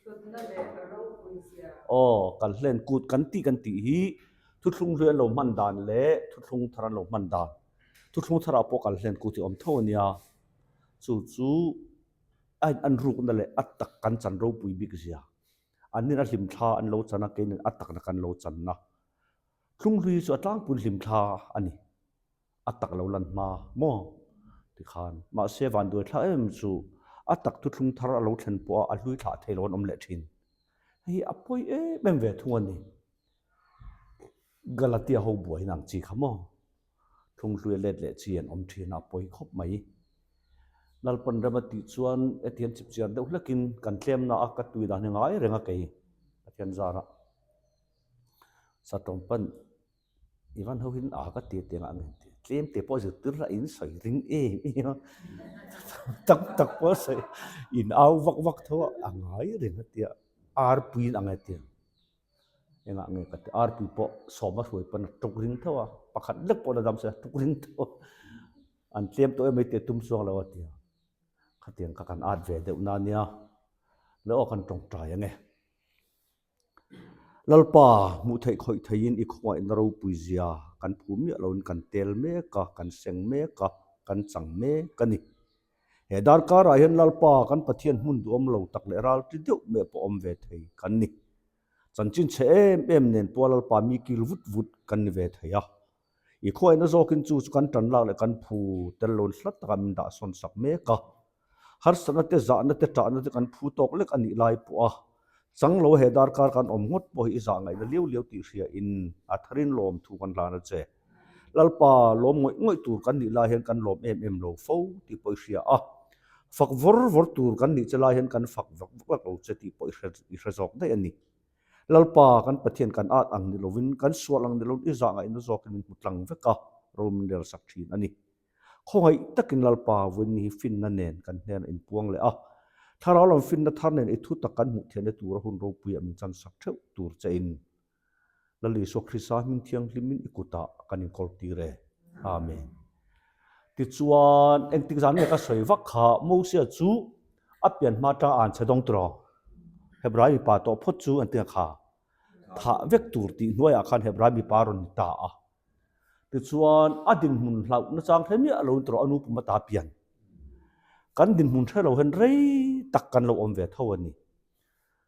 Hlutna leh a ropui zia. Aw, Kalhlen Kut kan tih kan tih hi thuthlung hlui an lo hman dan leh thuthlung thar an lo hman dan. Thuthlung tharah pawh Kalhlen Kut hi a awm tho a nia. Chu chu a in an rukna leh a tak kan chan ropui bik zia. An nin a hlimthla an lo chan a, keinin a takna kan lo channa. Thlunghlui chu a tlangpui hlimthla a ni. A tak lo lan hma maw? Tikhan. Mahse vanduai thla em chu a tak thuthlung thar a lo thlen pawh a a hlui thlah thei lo an awm leh thin. Hei hi a pawi em em ve thung a ni. Galatia ho buai in ang chi kha maw? Thlunghlui a let leh chi an awm thin a, a pawi khawp mai. Lalpan rem a tih chuan hetiang chipchiar deuh hlekin kan tlemna a ka tui dan hi ngai reng a kei Pathian zarah. Satawm pan i van ho hin a ka ti tiang ang ti tlem te pawh zirtir la in sawi ring em em a tak tak pawh sawi in au vak vak tho a a ngai reng a tia arpui in ang e tia engah nge ka ti arpui pawh sawma hruai pawn a tuk ring tho a pakhat lek pawh la dam se a tuk ring tho a an tlem tawh em mai tih a tum chuang lo a tia khatiang kha kan at ve deuh na nia le aw kan tawngtai ange. Lalpa, hmuh theih khawih theihin i khawngaihna ropui zia kan phu miah loin kan tel mek a, kan seng mek a, kan chang mek a ni. He darkarah hian Lalpa, kan Pathian hmun duhawm lo tak leh ralti deuh meh pawh awm ve thei kan ni. Chanchin chhe em em nen pawh Lalpa mi kil vut vut kan ni ve thei a. I khawngaihna zawkin chu chu kan tan lak leh kan phu tel loin hlat takah min dahsawn sak mek a. Harsatna te, zahna te, ṭahna te kan phu tawk lek a nih lai pawh a, chang lo he darkar kan awm ngawt pawh hi i zah ngaihna liau liau tih hria in a tharin lawm thu kan hlan a che. Lalpa lawm ngawih ngawih tur kan nih lai hian kan lawm em em lo fo tih pawh i hria a, fak vawr vawr tur kan nih che lai hian kan fak vak vak lo che tih pawh i hre i hre zawk daih a ni. Lalpa kan Pathian kan at ang ni lovin kan sual ang ni lovin i zah ngaihna zawkin min hmu tlang vek a, ro min rel sak thin a ni. Khawngaih takin Lalpa Vawiin hi finna nen kan hnenah inpuang leh a, Thlarau lam finna thar nen i thutak kan hmuh thianna tura hun ropuiah min chansak theuh tur chein Lal Isua Krista hming thianghlimin i kutah kan inkawl tir e. Amen. Tichuan, engtik zan nge ka sawi vak kha, Mosia chu a pian hma atanga an chhe dawng tawh. Hebrai mipa tawh phawt chu an ti kha, thah vek tur tih hnuaiah khan Hebrai mipa a rawn ni ta a. Tichuan, a dinhmun hlauh nachang hre miah lo in tawh a nu pum ata pian. Kan dinhmun hre lo hian rei tak kan lo awm ve tho a ni.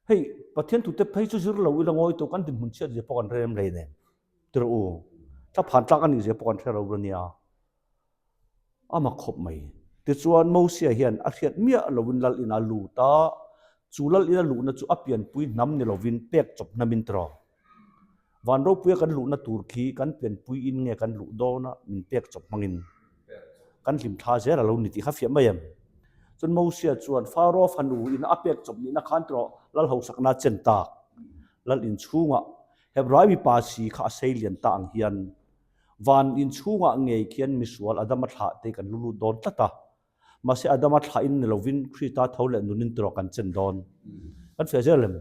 Hei, Pathian tute phei chu zir lo ila ngawi tawh kan dinhmun chhiat zia pawh kan hre rem hlei nen. Tirh u, thlaphan tlak a nih zia pawh kan hre lo a nia. A mak khawp mai. Tichuan, Mosia hian a hriat miah loin lal ina lut a, chu lal ina luhna chu a pianpui hnam ni lovin pek chawp hnamin tiraw. Van ropuia kan luhna tur khi kan pianpui in nge kan luh dawn a, min pek chawp hmangin kan hlim thla zel a lo ni tih kha fiah mai em? Chuan Mosia chuan Pharaoh fanu ina a pek chawp nihna khan tiraw lal hausakna a chen tak. Lal inchhungah Hebrai mipa si kha a sei lian ta ang hian Van inchhungah ngei khian misual Adama thlah te kan lu lut dawn tlat a. Mahse Adama thlah in ni lovin Krista tho leh nunin tawh kan chen dawn. Kan fiah zel em?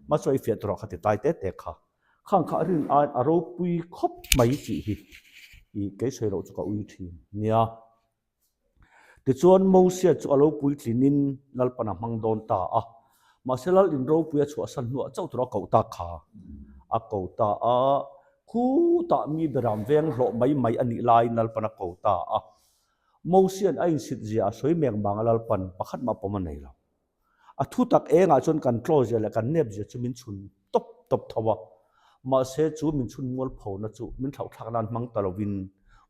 Mahse i fiah tawh kha ti tai te te kha. Khang kha a rin aiin a ropui khawp mai tih hi i kei sawi loh chu ka ui thin nia. Tichuan Mosia chu a lo puitlinin Lalpan a hmang dawn ta a. Mahse Lal in ropui a chhuahsan hnuah chauh tur a koh ta kha. A ko ta a, khutah mi beram veng hlawh mai mai a nih laiin Lalpan a ko ta a. Mosia'n a insit zia a sawi mek vanga Lalpan pakhat mah pawm a nei lo. A thu tak engah chuan kan tlaw zia leh kan nep zia chu min chhun tawp tawp tho a. Mahse chu min chhun mualphona chu min thlauhthlak nan hmang ta lovin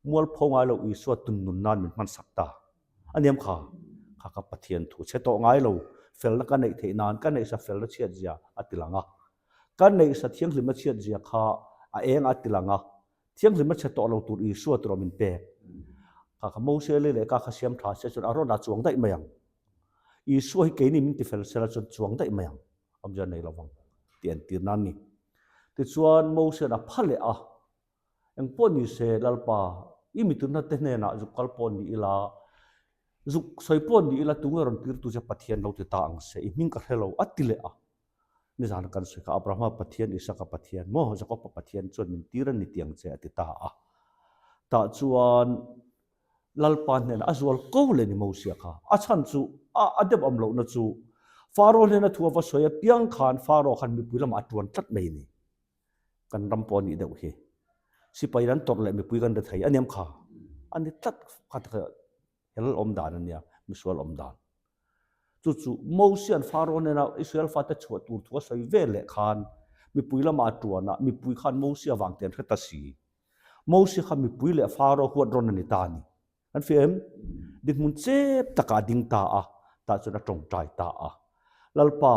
mualpho ngai lo Isua tun nun nan min hmansak ta. A niam kha, kha ka Pathian thu chhe tawh ngai lo, felna ka neih theih nan ka neihsa felna chhiat zia a ti lang a. Ka neihsa thianghlimna chhiat zia kha a eng a ti lang a. Thianghlimna chhe tawh lo tur Isua tur a min pek. Kha kha Mose lei leh ka kha siam tha se chuan a rawn ah chuang daih mai ang. Isua hi keini min tifel sela chuan chuang daih mai ang, awmzia nei lovang tih an tir nan ni. Tichuan Mose a pha leh a, Engpawh ni se Lalpa, i mitunna te hnenah zuk kal pawh ni ila, zuk sawi pawh ni ila tunge rawn tirtu che Pathian lo ti ta ang se, i hming ka hre lo a ti leh a. Nizan kan sawi kha Abrahama Pathian, Isaka Pathian maw Jakoba Pathian chuan min tir a ni ti ang che a ti ta a. Tah chuan Lalpa hnenah a zual ko leh ni Mosia kha. A chhan chu a a deuh awm lohna chu. Faro hnena thu a va sawi apiang khan Faro khan mipui lamah a tuan tlat mai a ni. Kan ram pawh a nih deuh hi. Sipai an tawrh leh mipui kan ri thei a niam kha. A ni tlat kha ti kha hel awm dan a nia, misual awm dan. Chu chu Mosia'n Faro hnena Israel fate chhuah tur thu a sawi ve leh khan mipui lamah a tuan a, mipui khan Mosia vang te an hre ta si. Mosia kha mipui leh Faro huat rawn a ni ta a ni. An fiah em? Dinhmun chep takah a ding ta a, tah chuan a tawngtai ta a. Lalpa,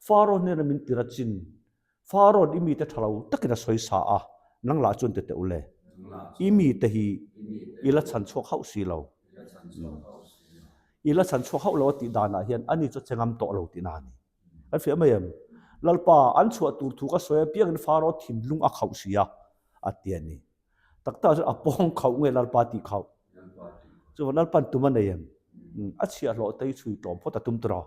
Faro hnena min tir a chin, Farawn i mite tha lo takin a sawi sa a, nang lah chuan ti teh u le. I mite hi i la chhan chhuak hauh si lo. I la chhan chhuak hauh lo a tih danah hian ani chu a che ngam tawh lo tihna a ni. An fiah mai em? Lalpa, an chhuah tur thu ka sawi apiangin Faro thinlung a khauh si a, a ti a ni. Tak tak chuan a pawng khauh nge Lalpa tih khauh? Chuan Lalpan tum a nei em? A chhiahhlawh te hi chhui tlawm phawt a tum tawh a,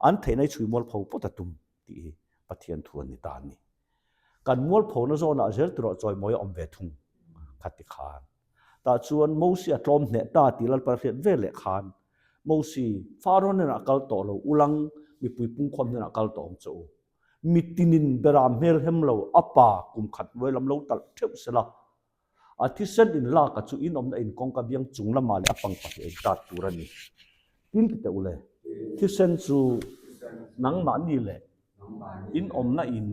an theihna hi chhui mualpho phawt a tum tih hi Pathian thu a ni ta a ni. Kan mualphona zawnah zel tur ah chawimawi a awm ve thung kha ti khan. Tah chuan Mosi a tlawm hneh ta tih Lalpa hriat ve leh khan Mosi, Faro hnenah kal tawh lo, ulang mipui pungkhawm hnenah kal tawh ang che u. Mitinin beram hmel hem lo, a pa kum khat hnuai lam lo talh theuh sela, a thisen in lak a chu in awmna in kawngka biang chung lamah leh a pangpa hi a intat tur a ni. Tin ti teh u le, thisen chu nangmahni leh in awmna in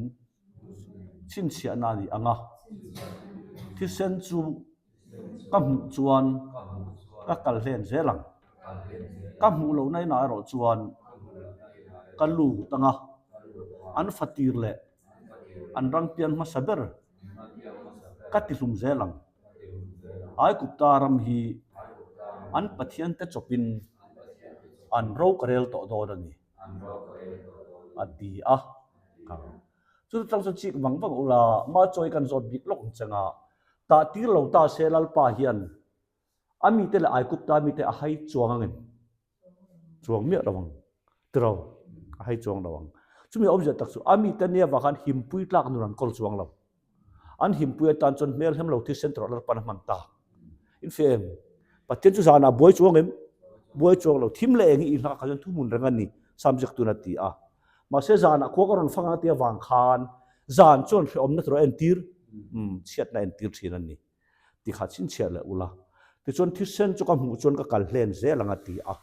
chhinchhiahna a ni ang a, thisen chu ka hmuh chuan ka kal hlen zel ang. Ka hmuh lohna inah erawh chuan ka lut ang a, an fatir leh an rangpian hmasa ber ka tihlum zel ang. Aigupta ram hi an pathiante chawpin an ro ka rel tawh dawn a ni, a ti a. Chu tang chu chik vang vang ula, Machawi kan zawt bik lawk ang che nga, tah tir lo ta se Lalpa hian a mite leh Aigupta mite a hai chuang ang em? Chuang miah lo ang. Tiro, a hai chuang lo ang. Chumi awmzia tak chu a mite nia vang khan himpui tlak nun an kawl chuang lo. An himpui atan chuan hmel hem lo thisen tawrh Lalpan a hman ta. In fiah em? Pathian chu zanah buai chuang em? Buai chuang lo. Thim leh eng hi i hlak kha chuan thuhmun reng a ni, Sam ziaktun a ti a. Mahse zanah khua ka rawn fang ang tia vang khan zan chuan hrehawmna tur a entir, umm, chhiatna a entir thin a ni. Ti kha chhinchhiah leh ula. Tichuan thisen chu ka hmuh chuan ka kal hlen zel ang a ti a.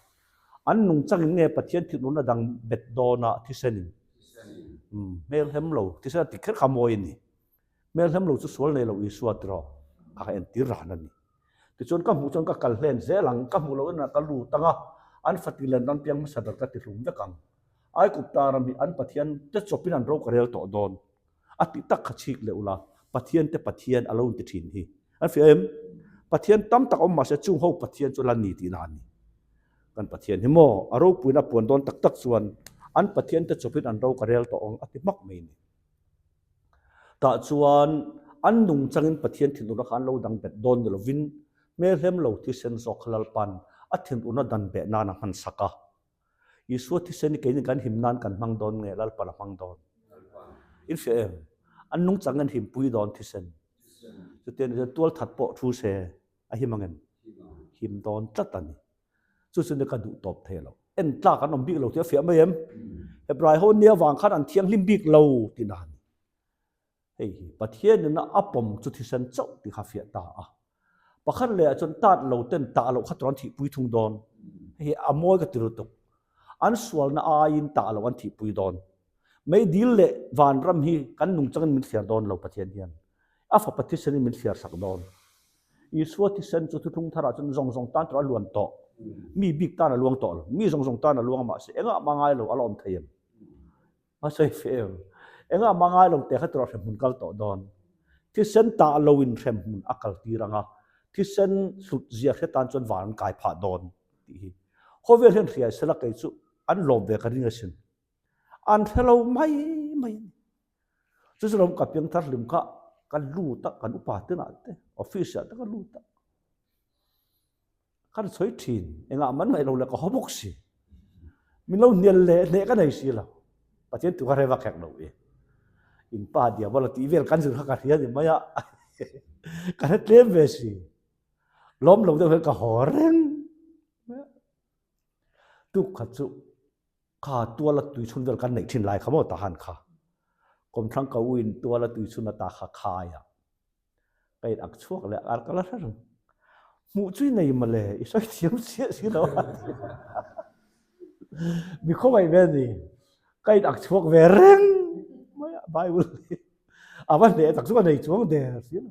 An nungchangin nge Pathian thinurna dang bet dawna thisenin? Umm, hmel hem lo, thisen a ti kher kha mawi a ni. Hmel hem lo chu sual nei lo Isua tiraw kha ka entir ran a ni. Tichuan ka hmuh chuan ka kal hlen zel ang, ka hmuh loh inah ka lut ang a, an fati len ram piang hmasa ber ka ti hlum vek ang. Aigupta ram hi an Pathian te chawpin an ro ka rel tawh dawn. A tih tak kha chhik leh ula, Pathian te Pathian a lo inti thin hi. An fiah em? Pathian tam tak awm mahse chung ho Pathian chu la ni tihna a ni. Kan Pathian hi maw a ropuiin a puan dawn tak tak chuan an Pathian te chawpin an ro ka rel tawh ang a ti hmak mai ni. Tah chuan an nungchangin Pathian thinurna kha an lo dang bet dawn ni lovin hmelhem lo thisen zawk kha Lalpan a thinurna dan beh nan a hmansak a. Isua thisen hi keini kan him nan kan hmang dawn nge Lalpan a hmang dawn? In hria em? An nungchang an himpui dawn thisen. Chutiang ni chuan tualthat pawh thu se a him ang em? Him dawn tlat a ni. Chu chu ni ka duh tawp thei lo. En tlak an awm bik lo tih a fiah mai em? Hebrai ho nia vang khan an thianghlim bik lo tih na a ni. Hei hi Pathianin a pawm chu thisen chauh tih kha fiah ta a. Pakhat leh ah chuan tat lo ten tah loh kha tur an thihpui thung dawn. Hei hi a mawi ka ti lutuk. An sualna aiin tah loh an thihpui dawn. Meidil leh vanram hi kan nungchangin min thliar dawn lo Pathian hian. A fapa thisenin min thliar sak dawn. Isua thisen chu thuthlung tharah chuan zawng zawng tan tur a luan tawh. Mi bik tan a luang tawh lo. Mi zawng zawng tan a luang a mahse engah mah ngai lo a la awm thei em? A sawi fe em? Engah mah ngai lo teh kha tura hremhmun kal tawh dawn. Thisen tah lo in hremhmun a kal tir ang a, thisen hlut zia hre tan chuan van an kai phah dawn tih hi. Khawvel hian hriai sela kei chu an lawm ve ka ring asin. An hre lo mai mai a ni. Chu chu lawm ka piangthar hlim kha ka lut a, kan upa tinah te, office ah te ka lut a. Kan sawi thin, engah man ngaih lo leh ka haw bawk si. Min lo hnial leh hneh ka nei si lo. Pathian tu kha reva khek lo i. In pa diabol a tih vel kan zir kha ka hria ni mai a. Ka hre tlem ve si. Lawm lo deuh hian ka haw reng. Tuk khat chu. Kha tuala tui chhun vel kan neih thin lai kha maw tahan kha. Kawmthlang ka u in tuala tui chhun ata kha khai a. Ka in ak chhuak leh ar ka la hre reng. Hmuh chu i nei mawle, i sawi thiam chiah si lo a ti. Mi khawngaih ve ni. Ka in ak chhuak ve reng mai a Bible hi. A va hneh tak chu ka nei chuang der si lo.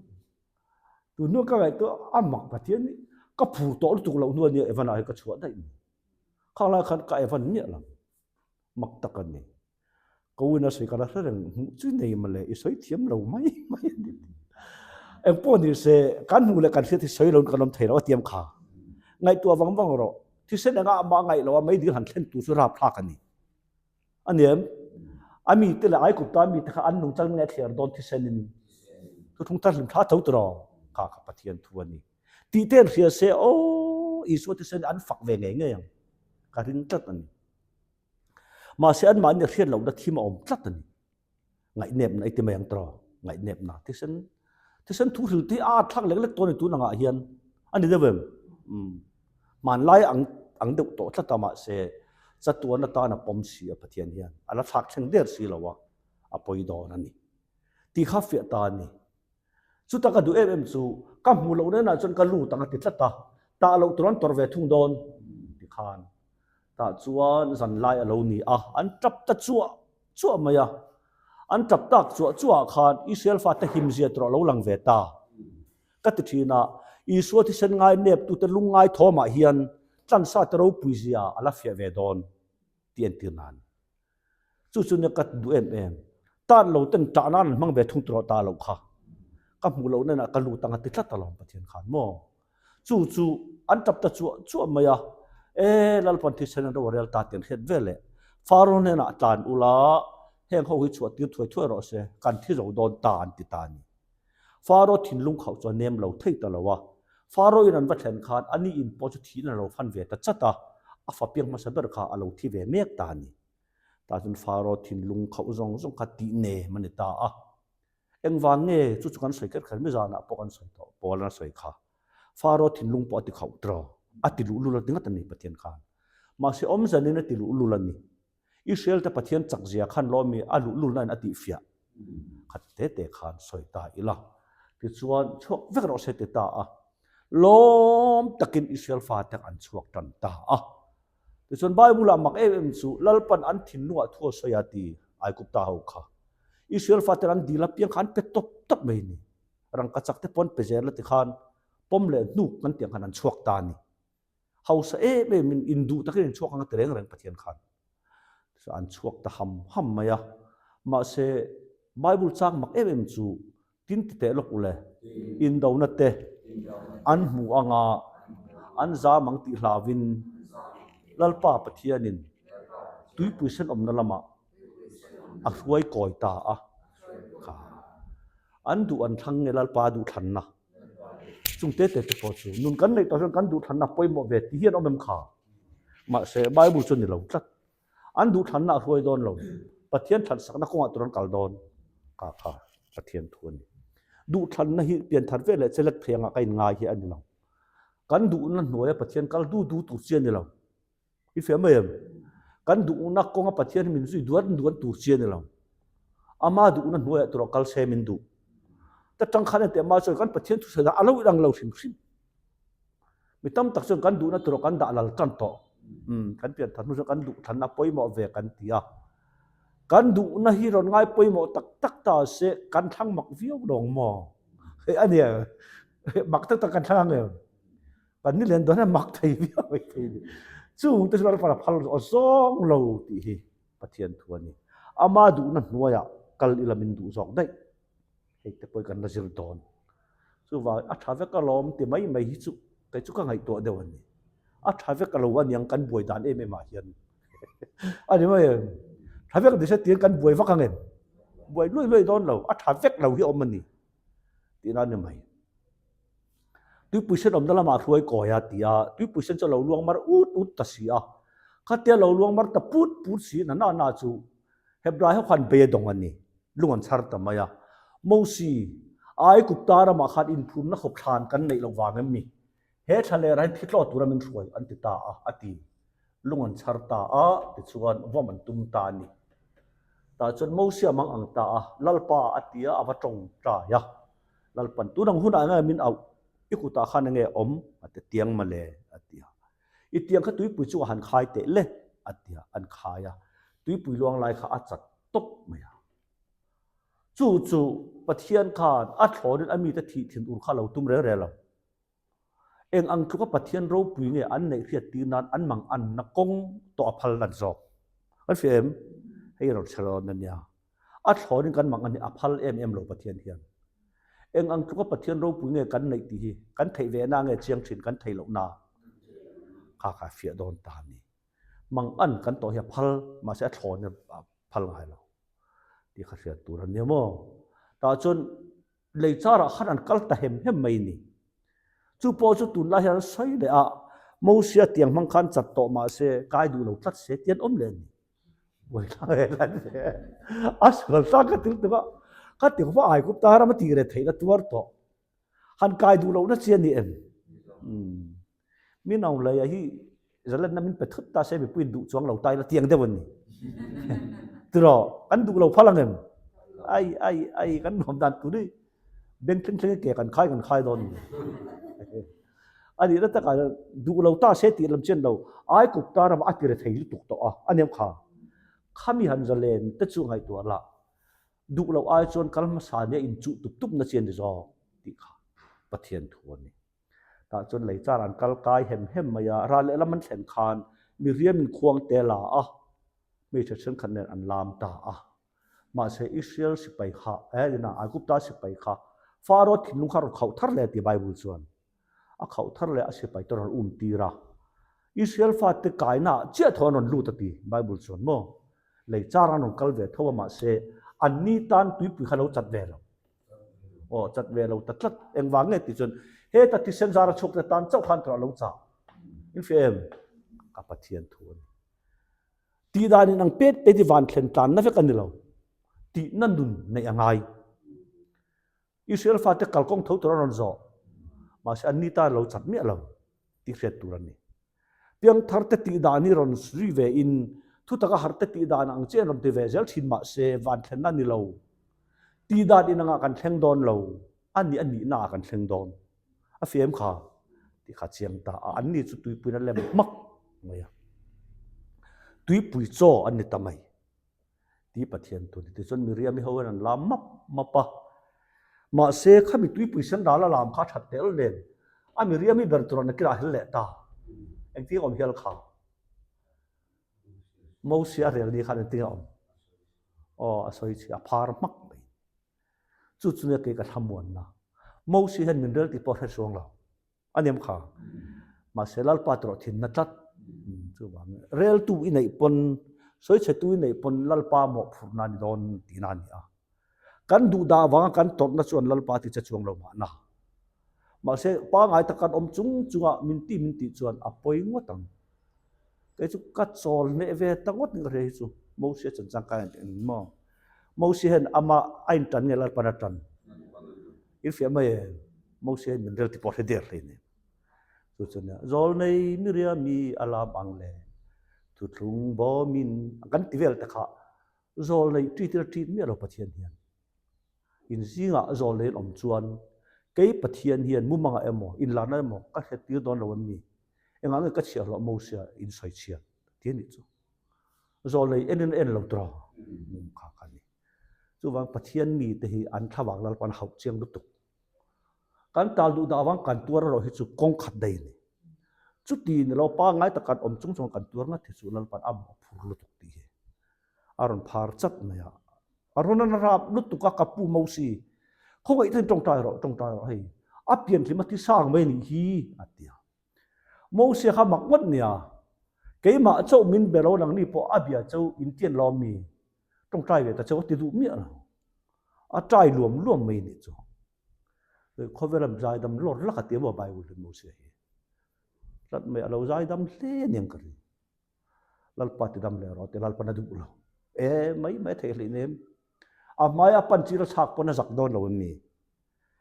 Tun hnu ka ngaihtuah a mak Pathian hi ka phur tawh lutuk loh hnu a nia Evan ah hi ka chhuah daih ni. Khang lai khan ka Evan miah lo. Mak tak a ni. Ka u in a sawi ka la hre reng hmuh chu nei mawle i sawi thiam lo mai mai a ni. Eng pawh ni se kan hmuh leh kan hriat hi sawi lo in kan awm thei lo a tiam kha. Ngaihtuah vang vang rawh. Thisen engah mah ngaih lo a meidil han thlen tur chu rapthlak a ni. A ni em? A mite leh Aigupta mite kha an nungchang nge thliar dawn thisen in thuthlung thar hlim thla tho tiraw? Kha kha Pathian thu a ni. Tih te an hria se aw Isua thisen an fak ve ngei ngei ang. Ka ring tlat a ni. Mahse anmahni hriat lohna thim a awm tlat a ni. Ngaihnepna i ti mai ang tiraw? Ngaihnepna thisen thisen thu hril te a thlak lek lek tawh a ni tun angah hian a ni deuh em? Umm hmanlai ang ang deuh tawh tlat a mahse chatuan atan a pawm si a Pathian hian a la thlak thleng der si lo a, a pawi dawn a ni. Tih kha fiah ta a ni. Chuta ka duh em em chu ka hmuh loh nenah chuan ka lut ang a ti tlat a, tah loh tur an tawrh ve thung dawn ti khan tah chuan zan lai a lo ni a, an tap ta chuah chuah mai a. An tap tak chuah chuah ah khan Israel fate himzia tur a lo lang ve ta. Ka ti thin a, Isua thisen ngai neptute lungngai thawmah hian tlansa te ropui zia a la fiah ve dawn tih entir nan. Chu chu nia ka duh em em. Tan lo ten tah nan an hmang ve thung tawh ta loh kha. Ka hmuh loh nen ah ka lut ang a ti tlat alawm Pathian khan maw. Chu chu an tap ta chuah chuah mai a, E Lalpan thisen an ro a rel ta tih an hriat vel leh. Faro hnenah tlan ula heng ho hi chhuah tir thuai thuai rawh se, kan thi zo dawn ta an ti ta a ni. Faro thinlung khauh chu a nem lo thei ta lo a. Faro in an va thlen khan a ni in pawh chu thiin a lo fan ve ta chat a, a fa piang hmasa ber kha a lo thi ve mek ta a ni. Tah chuan Faro thinlung khauh zawng zawng kha tih nem a ni ta a. Engvang nge chu chu kan sawi kher kher mi zanah pawh kan sawi tawh pawl an sawi kha. Faro thinlung pawh a ti khauh tiraw, a ti luhlul a ti ngat a ni Pathian khan. Mahse awmzanin a ti luhlul a ni. Israel te Pathian chak zia khan lawmi a luhlulna in a tihfiah khat te te khan sawi ta ila. Tichuan chhuak vek rawh se ti ta a. Lawm takin Israel fate an chhuak tan ta a. Tichuan Bible ah mak em em chu Lalpan an thinlungah thu a sawi a ti Aigupta ho kha. Israel faten an dil apiang kha an pe tawp tawp mai a ni. Rangkachak te pawh an pe zel a ti khan pawm leh hnuk kan tih ang khan an chhuak ta a ni. Hausa em em in induh takin in chhuak ang a ti reng reng Pathian khan. Tichuan an chhuak ta ham ham mai a. Mahse Bible chang mak em em chu tin ti teh lawk ule, indona te an hmu anga an zam ang tih hlauvin Lalpa Pathianin tuipui sen awmna lamah a hruai kawi ta a. Kha an duh an thlang nge Lalpa duh thlanna Chung te te te pawh chu nun kan neih tawh chuan kan duhthlanna pawimawh ve ti hian awm em kha? Mahse Bible chu ni lo tlat. An duhthlanna a hruai dawn lo. Pathian thlan sakna kawngah tur an kal dawn ka kha Pathian thu a ni. Duhthlanna hi pianthar ve leh chelek thei angah ka inngai hi a ni lo. Kan duhna hnuaia Pathian kal du du tur chi a ni lo. I fiah mai em? Kan duhna kawnga Pathian hi min zui duan duan tur chi a ni lo. Ama duhna hnuaiah tur a kal se min duh. Ta tang khan enteh mah chuan kan Pathian thusawi dan a lo inang lo hrim hrim. Mi tam tak chuan kan duhna tur kan dah lal tan tawh. Umm, kan pian thar hnu chuan kan duh thlanna pawimawh ve kan ti a. Kan duhna hi rawn ngai pawimawh tak tak ta se kan thlang mak viau lawng maw? Hei a nia, mak tak tak kan thlang ang em? Kan ni len dawn a mak thei viau mai thei ni. Chung te chu Lalpa a phal aw zawng lo tih hi Pathian thu a ni. Ama duhna hnuaiah kal ila min duh zawk daih. Hei te pawh hi kan la zir dawn. Chuvang a tha vek alawm ti mai mai hi chu kei chu ka ngaihtuah deuh a ni. A tha vek alo aniang kan buai dan em em ah hian. A ni mai em? Tha vek ni se tiin kan buai vak ang em? Buai luai luai dawn lo. A tha vek lo hi a awm a ni tihna a ni mai. Tuipui sen awmna lamah hruai kawi a ti a, tuipui sen chu a lo luang mar ut ut ta si a. Khatia lo luang mar ta put put si na na na chu Hebrai ho khan bei a dawng a ni, lung an chhar ta mai a. Mosi, Aigupta ramah khan inphurna khawp thlan kan neih loh vang em ni? He thla lerah hian thi tlawh tura min hruai an ti ta a, a ti. Lung an chhar ta a, tichuan vawm an tum ta a ni. Tah chuan Mosia mang ang ta a, Lalpa a ti a, a va tawngtai a. Lalpan, Tun ang hunah enge min auh? I kutah khan enge awm? A ti tiang mawle, a ti a. I tiang kha tuipui chungah han khai teh le, a ti a, an khai a. Tuipui luang lai kha a chat tawp mai a. Chu chu Pathian khan a thlawnin a mite thih thin ur kha a lo tum reng reng lo. Eng ang tluka Pathian ropui nge an neih hriat tir nan an mang anna kawng tawh a phal nat zawk. Kan hria em? Hei rawn hre dawn a nia. A thlawnin kan mang an hi a phal em em lo Pathian hian. Eng ang tluka Pathian ropui nge kan neih tih hi kan theih ve na nge chiang thin kan theih loh na kha kha fiah dawn ta a ni. Mang an kan tawh hi a phal mahse a thlawn hi a phal ngai lo tih kha hriat tur a nia maw. Tah chuan lei charah khan an kal ta hem hem mai ni. Chu pawh chu tunlai hian an sawi leh a, Mosia tiang hmang khan chat tawh mahse kai duh lo tlat se tih an awm leh a ni. A sual tlang ka til tuk a, ka ti khawp a Aigupta ram a tih reh theihna tuar tawh. Han kai duh lohna chi a ni em? Min aung lei a hi zalenna min pe thut ta se mipuiin duh chuang lo ta ila tiang deuh a ni. Tiraw, kan duh lo phal ang em? Ai, ai, ai, kan nuam dan tur hi beng thleng thleng ke kan khai kan khai dawn ni. A nihna takah duh lo ta se tih lam chian lo, Aigupta ramah a ti re thei lutuk tawh a, a niam kha. Khami han zalen te chu ngaihtuah lah, duh loh ai chuan kal hmasa nia inchuh tup tup na chi a ni zawk tih kha Pathian thu a ni. Tah chuan lei char an kal kai hem hem mai a, ral lehlam an thlen khan miriamin khuang te la a, hmeichhe thenkhat nen an lam ta a. Mahse Israel sipai kha, eh ina Aigupta sipai kha Pharaoh thinlung kha a rawn khauh thar leh a ti Bible chuan. A khauh thar leh a sipai te rawn um tir a. Israel fate kaina ah chiah tho an rawn lut a ti Bible chuan maw. Lei char an rawn kal ve tho a mahse anni tan tuipui kha lo chat ve lo. Aw chat ve lo ta tlat. Engvang nge tih chuan heta thisen zar a chhuak te tan chauh khan tawrh a lo chah. In hria em? Ka Pathian thu a ni. Tih dan in ang pet pet i van thlen tlanna vek a ni lo. Tihna nun neih a ngai. Israel fate kalkawng tho tur an rawn zawh. Mahse anni tan lo chat miah lo tih hriat tur a ni. Piangthar te tih dan hi rawn zui ve in thutaka harh te tih dan ang chiah in rawn ti ve zel thin mahse van thlenna a ni lo. Tih dan in angah kan thleng dawn lo. A nih a nihna ah kan thleng dawn. A fem kha tih kha chiang ta a, anni chu tuipuiin a lem hmak mai a. Tuipui chaw an ni ta mai tih Pathian thu a ni. Tichuan Miriam-i ho hian an lam map map a. Mahse khami tuipui sen ral a lam kha a that tel nen a Miriam-i ber tur an kirah hel leh ta. Engtin awm hial kha? Mosia a rel ni khan engtin a awm? Aw, a sawi chhi a phar hmak mai. Chu chu nia kei ka thlamuanna. Mosi hian min rel tih pawh a hre chuang lo. A niam kha. Mahse Lalpa tawrh thinna tlat. Chuvangin reltu i neih pawn, sawichhetu i neih pawn Lalpa mawhphurhna a ni dawn tihna a ni a. Kan duh dah avanga kan tawrhna chuan Lalpa ti che chuang lo mahna. Mahse pangngai tak kan awm chung chunga min ti min tih chuan a pawi ngawt ang. Kei chu ka chawl hneh ve ta ngawt in ka hria hi chu Mosia chanchang ka en eng maw. Mosia hian ama a in tan nge Lalpan a tan? In hria mai em? Mosia hian min rel ti pawh hre der hlei nen. Chu chu nia Zawlnei Miriami a lam ang le thuthlung bawmin kan ti vel te kha Zawlnei ṭit ila ṭit miah lo Pathian hian. In zingah zawlnei an awm chuan kei Pathian hian mumangah emaw inlarna emaw ka hre tir dawn lo em ni? Engah nge ka chhiahhlawh Mosia in sawi chhiat ti a nih chu. Zawlnei en in a en lo tawh kha kha a ni. Chuvang Pathian mite hi an thlavang Lalpan hauh chiang lutuk. Kan tal duh dah avang kan tuar erawh hi chu kawng khat daih a ni. Chuti ni lo pangngai tak kan awm chung chuan kan tuar ngat hi chu Lalpan a mawhphur lutuk tih hi a rawn phar chat mai a. A rawn an rap lutuk a ka pu Mosi khawngaih takin tawngtai rawh tawngtai rawh hei a pianhlim a ti sang mai a nih hi a ti a. Mosia kha mak ngawt nia keimah chauh min be lo nangni pawh a bia chauh in tian lo ami tawngtai ve ta chauh a ti duh miah lo. A tai luam luam mai a nih chu. Khawvela zaidam lawr lak a ti emaw Bible hian Mosia hi. Tlat mai a lo zaidam hle aniang ka ring. Lalpa ti dam leh rawh ti Lalpan a duh lo. E mai mai thei hlei nem. A hmai a pan chir a chhak pawn a zak dawn lo em ni?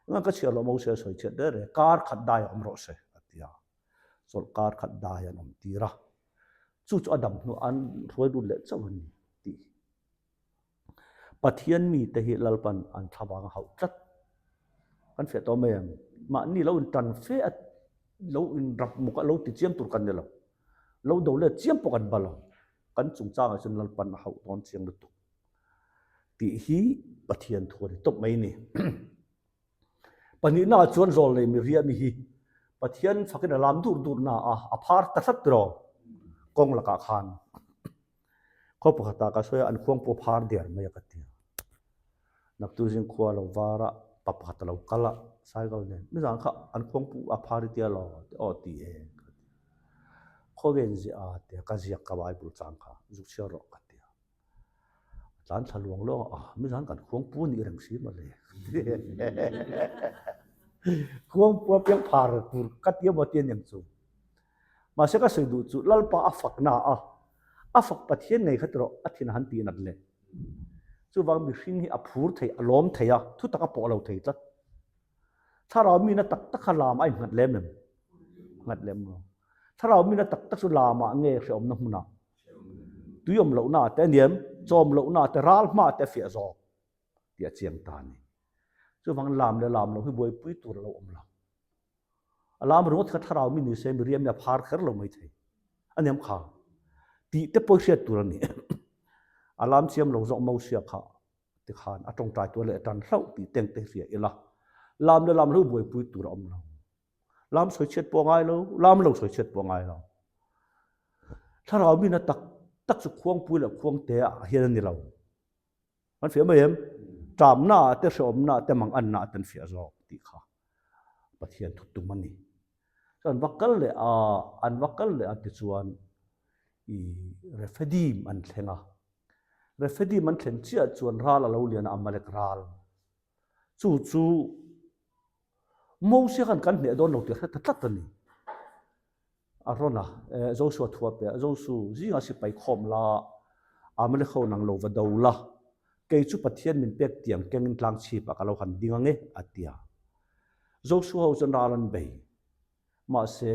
Ngan ka chhiar loh Moses sawi chhiat der e, kar khat dai a awm rawh se a ti a. Chawlh kar khat dai an awm tir a. Chu chu a dam hnuah an hruai lut leh chauh a ni tih hi. Pathian mite hi Lalpan an thlavang a hauh tlat. Kan fiah tawh mai ang. Mahni lo intan fe a, lo inrap muk a, lo ti chiam tur kan ni lo. Lo do let chiam pawh kan ba lo. Kan chungchangah chuan Lalpan a hauh dawn chiang lutuk tih hi Pathian thu a ni tawp mai a ni. Pahnihnaah chuan zawl nei Miriami hi Pathian fakin a lam dur dur na a, a phar ta tlat tiraw kawng lakah khan. Khaw pakhatah ka sawi a, an khuang pawh phar der mai a ka ti a. Naktu zing khua lo var a, pa pakhat a lo kal a, cycle nen, nizan kha an khuang pawh a phar i tia lo aw ti e ka ti a. Khawvel ziah a tia ka ziak ka Bible chang kha zuk chhiar rawh ka ti a. A tlan thla luang luang a, ah mizan kan khuang pu nih reng si mawle. Khuang pu apiang phar tur ka ti emaw ti aniang chu. Mahse ka sawi duh chu Lalpa a fak na a, a fak Pathian ngei kha tiraw a thin a han tih nat le. Chuvang mihring hi a phur thei, a lawm thei a, thutak a pawh lo thei tlat. Thlarau mina tak tak kha lam a innghat lem em? Nghat lem lo. Thlarau mina tak tak chu lamah nge hrehawmna hmunah? Tui awm lohna te a niam, chawm lohna te, ral hma te a fiah zawk tih a chiang ta a ni. Chuvang lam leh lam lo hi buaipui tur a lo awm lo. A lam ringawt kha thlarau mi ni se Miriam hi a phar kher lo mai thei. A niam kha. Tih te pawh hriat tur a ni. A lam chiam lo zawk Mosia kha tikhan a tawngtai tur leh a tan hlauh tih teng te hria ila. Lam leh lam lo buaipui tur a awm lo. Lam sawi chhiat pawh a ngai lo, lam lo sawi chhiat pawh a ngai lo. Thlarau mina tak tak chu khuangpui leh khuangte ah hian a ni lo. An fiah mai em? Ṭamna ah te, hrehawmna ah te, manganna ah te an fiah zawk tih kha Pathian thu tum a ni. Chuan an va kal leh a, an va kal leh a tichuan i Rephidim an thleng a. Rephidim an thlen chiah chuan ral a lo lian a, Amalek ral. Chu chu Mosia khan kan hneh dawn lo tih a hre ta tlat a ni. A rawn a, Joshua thu a pe a, Josu, zingah sipai khawm la, Amalek ho nang lo va do la, kei chu Pathian min pek tiang kengin tlang chhipah ka lo han ding ang e, a ti a. Joshua ho chuan ral an bei. Mahse,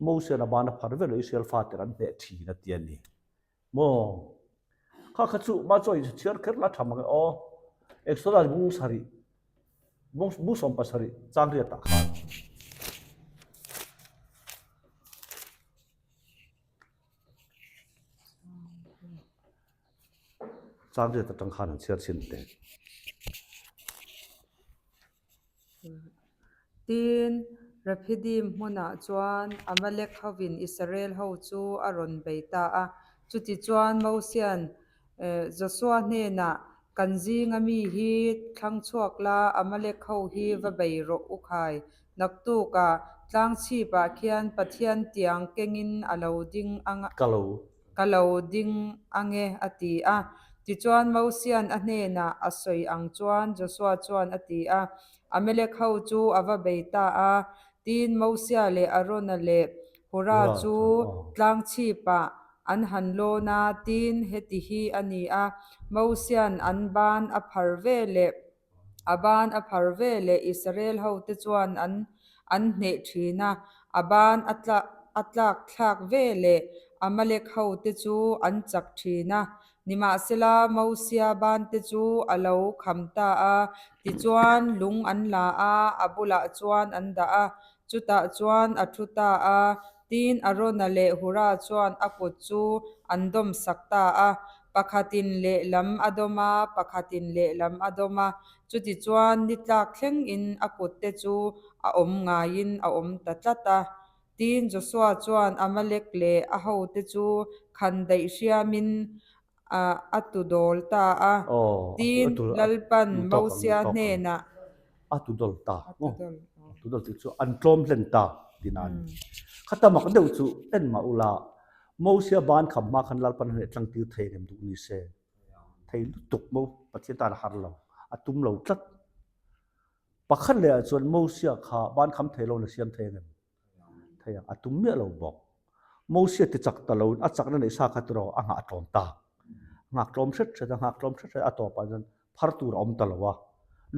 Mosian a ban a phar vel a Israel fater an hneh thin a ti a ni. Maw? Kha kha chu mah chaw in chhiar kher la tha mang e aw. Exodus bung sarih, bung bung 17 chang riat ah khan. Chang riat atang khan an chhiar chhin teh. Tin, Rephidim hmunah chuan Amalek hovin Israel ho chu a rawn bei ta a. Chutichuan Mosia'n Josua hnenah, Kan zinga mi hi thlang chhuak la, Amalek ho hi va bei rawh u khai. Naktukah tlangchhipah khian Pathian tiang kengin a lo ding ang a. Ka lo. Ka lo ding ang e, a ti a. Tichuan Mosia'n a hnenah a sawi ang chuan Josua chuan a ti a. Amalek ho chu a va bei ta a. Tin, Mosia leh Arona leh Hura chu tlangchhipah an han lawn a. Tin, heti hi a ni a, Mosia'n an ban a phar ve leh A ban a phar ve leh Israel hote chuan an an hneh thin a, a ban a tla a tlak thlak ve leh Amalek hote chu an chak thin a. Nimahsela Mosia bante chu a lo kham ta a, tichuan lung an la a, a bulah chuan an dah a, chutah chuan a thu ta a. Tin, Arona leh Hura chuan a kut chu an dawm sak ta a. Pakhatin lehlam a dawm a, pakhatin lehlam a dawm a. Chutichuan ni tlak thlengin a kutte chu a awm ngaiin a awm ta tlat a. Tin, Josua chuan Amalek leh a hote chu khan daih hriamin a tu dawl ta a. Tin, Lalpan Mosia hnenah. A tu dawl ta. A tu dawl tih chu an tlawm hlen ta tihna a ni. Khata mak deuh chu enmah ula Mosia ban kham hma khan Lalpan a hneh tlang tir thei rem duh ni se. Thei lutuk mo Pathian tan a har lo, a tum lo tlat. Pakhat leh ah chuan Mosia kha ban kham thei lo in a siam thei rem thei ang, a tum miah lo bawk. Mosia ti chak ta lo in a chakna neih sa kha tiraw a nghah tlawm ta. A nghak tlawm hret hret a, nghak tlawm hret hret a, a tawpah chuan phar tur a awm ta lo a.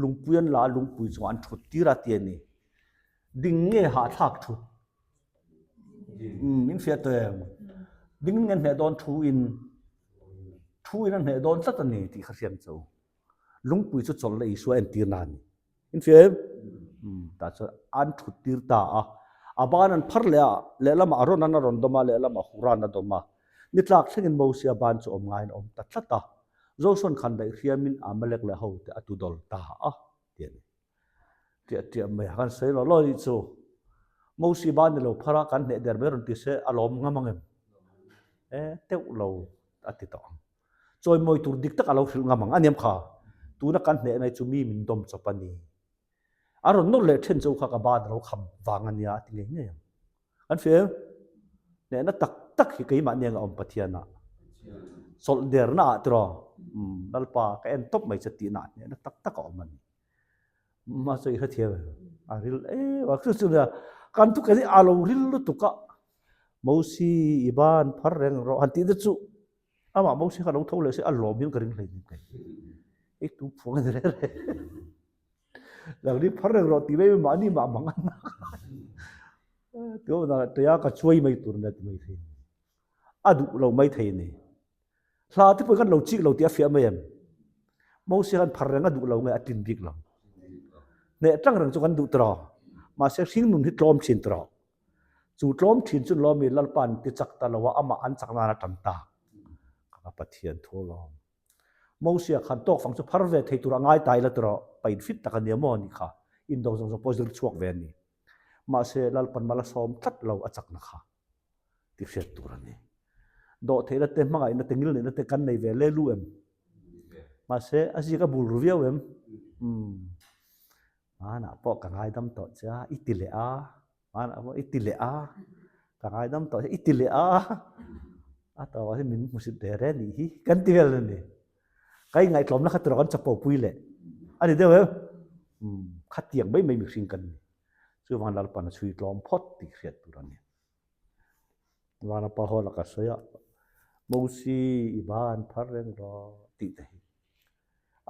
Lungpui an la a, lungpui chungah an thut tir a ti a ni. Ding nge hahthlak thut? Umm, in fiah tawh em? Dingin nge hneh dawn thu in thu in a hneh dawn tlat a ni tih kha hriam cho. Lungpui chu chawlh leh Isua entirna a ni. In hria em? Umm, tah chuan an thut tir ta a. A ban an phar leh a, lehlamah Aaron-an a rawn dawm a, lehlamah Huran a dawm a. Ni tlak thlengin Mosia ban chu awm ngaiin a awm ta tlat a. Joshua-an khan daih hriamin Amalek leh hote a tudawl ta a, ti a ni. Tiah tiah mai a kan sawi lo lo anih chu. Mosi ban ni lo phar a, kan hneh der mai rawn ti se a lawm ngam ang em? E, teuh lo a ti tawh ang. Chawimawi tur dik tak a lo hrilh ngam ang. A niam kha, tuna kan hneh mai chu mi min dawm chawp a ni. A rawn nawr leh then chu kha ka ban a lo kham vang a nia a ti ngei ngei ang. Kan hria em? Hnehna tak tak hi keimah nia nga awm Pathian ah. Chawlh derna ah tiraw? Umm, Lalpa ka en tawp mai che tihna ah hnehna tak tak a awm a ni. Mahse i hrethiam em? A ril em a, chu chu nia kan thu kei a lo ril lutuk a, Mosi i ban phar reng rawh han tih te chu amah Mosi kha lo tho leh se a lawm hian ka ring hlein kei. Hei tu phuang a ni reng reng. Nangni phar reng rawh tih mai mai mahni mah mang an nak. Tih awm dan tia ka chuai mai tur nia ti mai thei. A duh lo mai thei a ni. Hla te pawh kan lo chik lo tih a fiah mai em? Mosia khan phar reng a duh lo nge a tlin bik lo. Hneh tlang reng chu kan duh tawh. Mahse hringnun hi tlawm thin tawh. Chu tlawm thin chu lawmi Lalpa'n ti chak ta lo a, amah an chak nan a tan ta. Ka Pathian thu alawm. Mosia khan tawk fang chu phar ve thei tur a ngai ta ila tawh pain fit tak a nia maw ni kha. Indo zawng zawng pawh zir chhuak ve a ni. Mahse Lalpan mal a sawm tlat lo a chakna kha. Ti hriat tur a ni. Dawhtheihna te, hmangaihna te, ngilneihna te kan nei ve le lu em? Mahse, a zik a bul ru viau em? Umm. Hmanah pawh ka ngaidam tawh che a, i ti leh a. Hmanah pawh i ti leh a. Ka ngaidam tawh che, i ti leh a. A tawpah hian min hmusit ve re nih hi kan ti vel a ni. Ka ingaihtlawmna kha tura kan chapo pui leh a ni deuh em? Umm, khatiang mai mai mihring kan ni. Chuvang Lalpan a chhui tlawm phawt tih hriat tur a ni. Vanapa haw laka sawi a, Mosi i ban phar reng rawh tih te hi.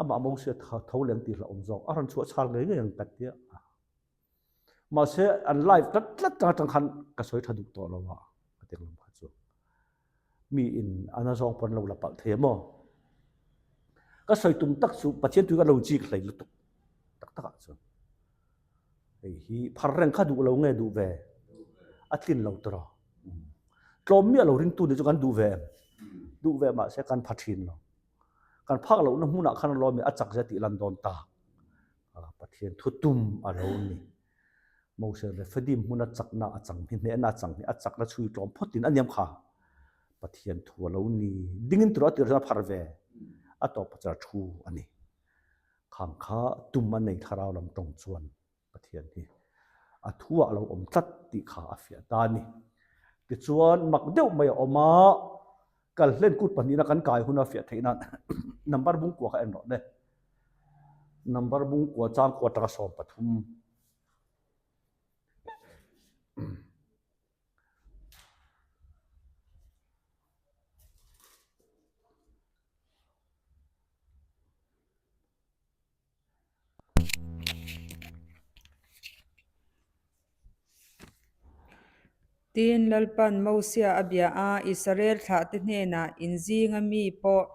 Amah Mosi a tho leng tih hlauhawm zawk, a rawn chhuah chhal ngei ngei ang ka ti a. Mahse an live tlat tlat tang atang khan ka sawi tha duh tawh lo a, ka ti lam kha chu. Mi in a nazawng pawn lo la palh thei a maw? Ka sawi tum tak chu Pathian tui ka lo chik hlei lutuk tak tak ah chuan. Hei hi phar reng kha duh lo nge duh ve? A tlin lo tawh. Tlawm miah lo ringtu nih chu kan duh ve em? Duh ve mahse kan pha thin lo. Kan phak lohna hmunah khan a lawm i a chak zia tih lan dawn ta. Pathian thu tum a lo ni. Moses Rephidim hmuna chakna a chang hi, hnehna a chang hi, a chakna chhui tlawm phawtin a niam kha. Pathian thu a lo ni. Dingin tur a tir chuan a phar ve. A tawp a thu a ni. Khang kha tum a nei thlarau lam tawng chuan Pathian hi a thu ah a lo awm tlat tih kha a fiah ta a ni. Tichuan mak deuh mai a awm a, kalhlen kut pahnihna kan kai huna fiah theih nan number bungkua kha en rawh le. Number bungkua changkua atanga 13. Tin, Lalpan Mosia a bia a, Israel thlahte hnenah, In zinga mi pawh,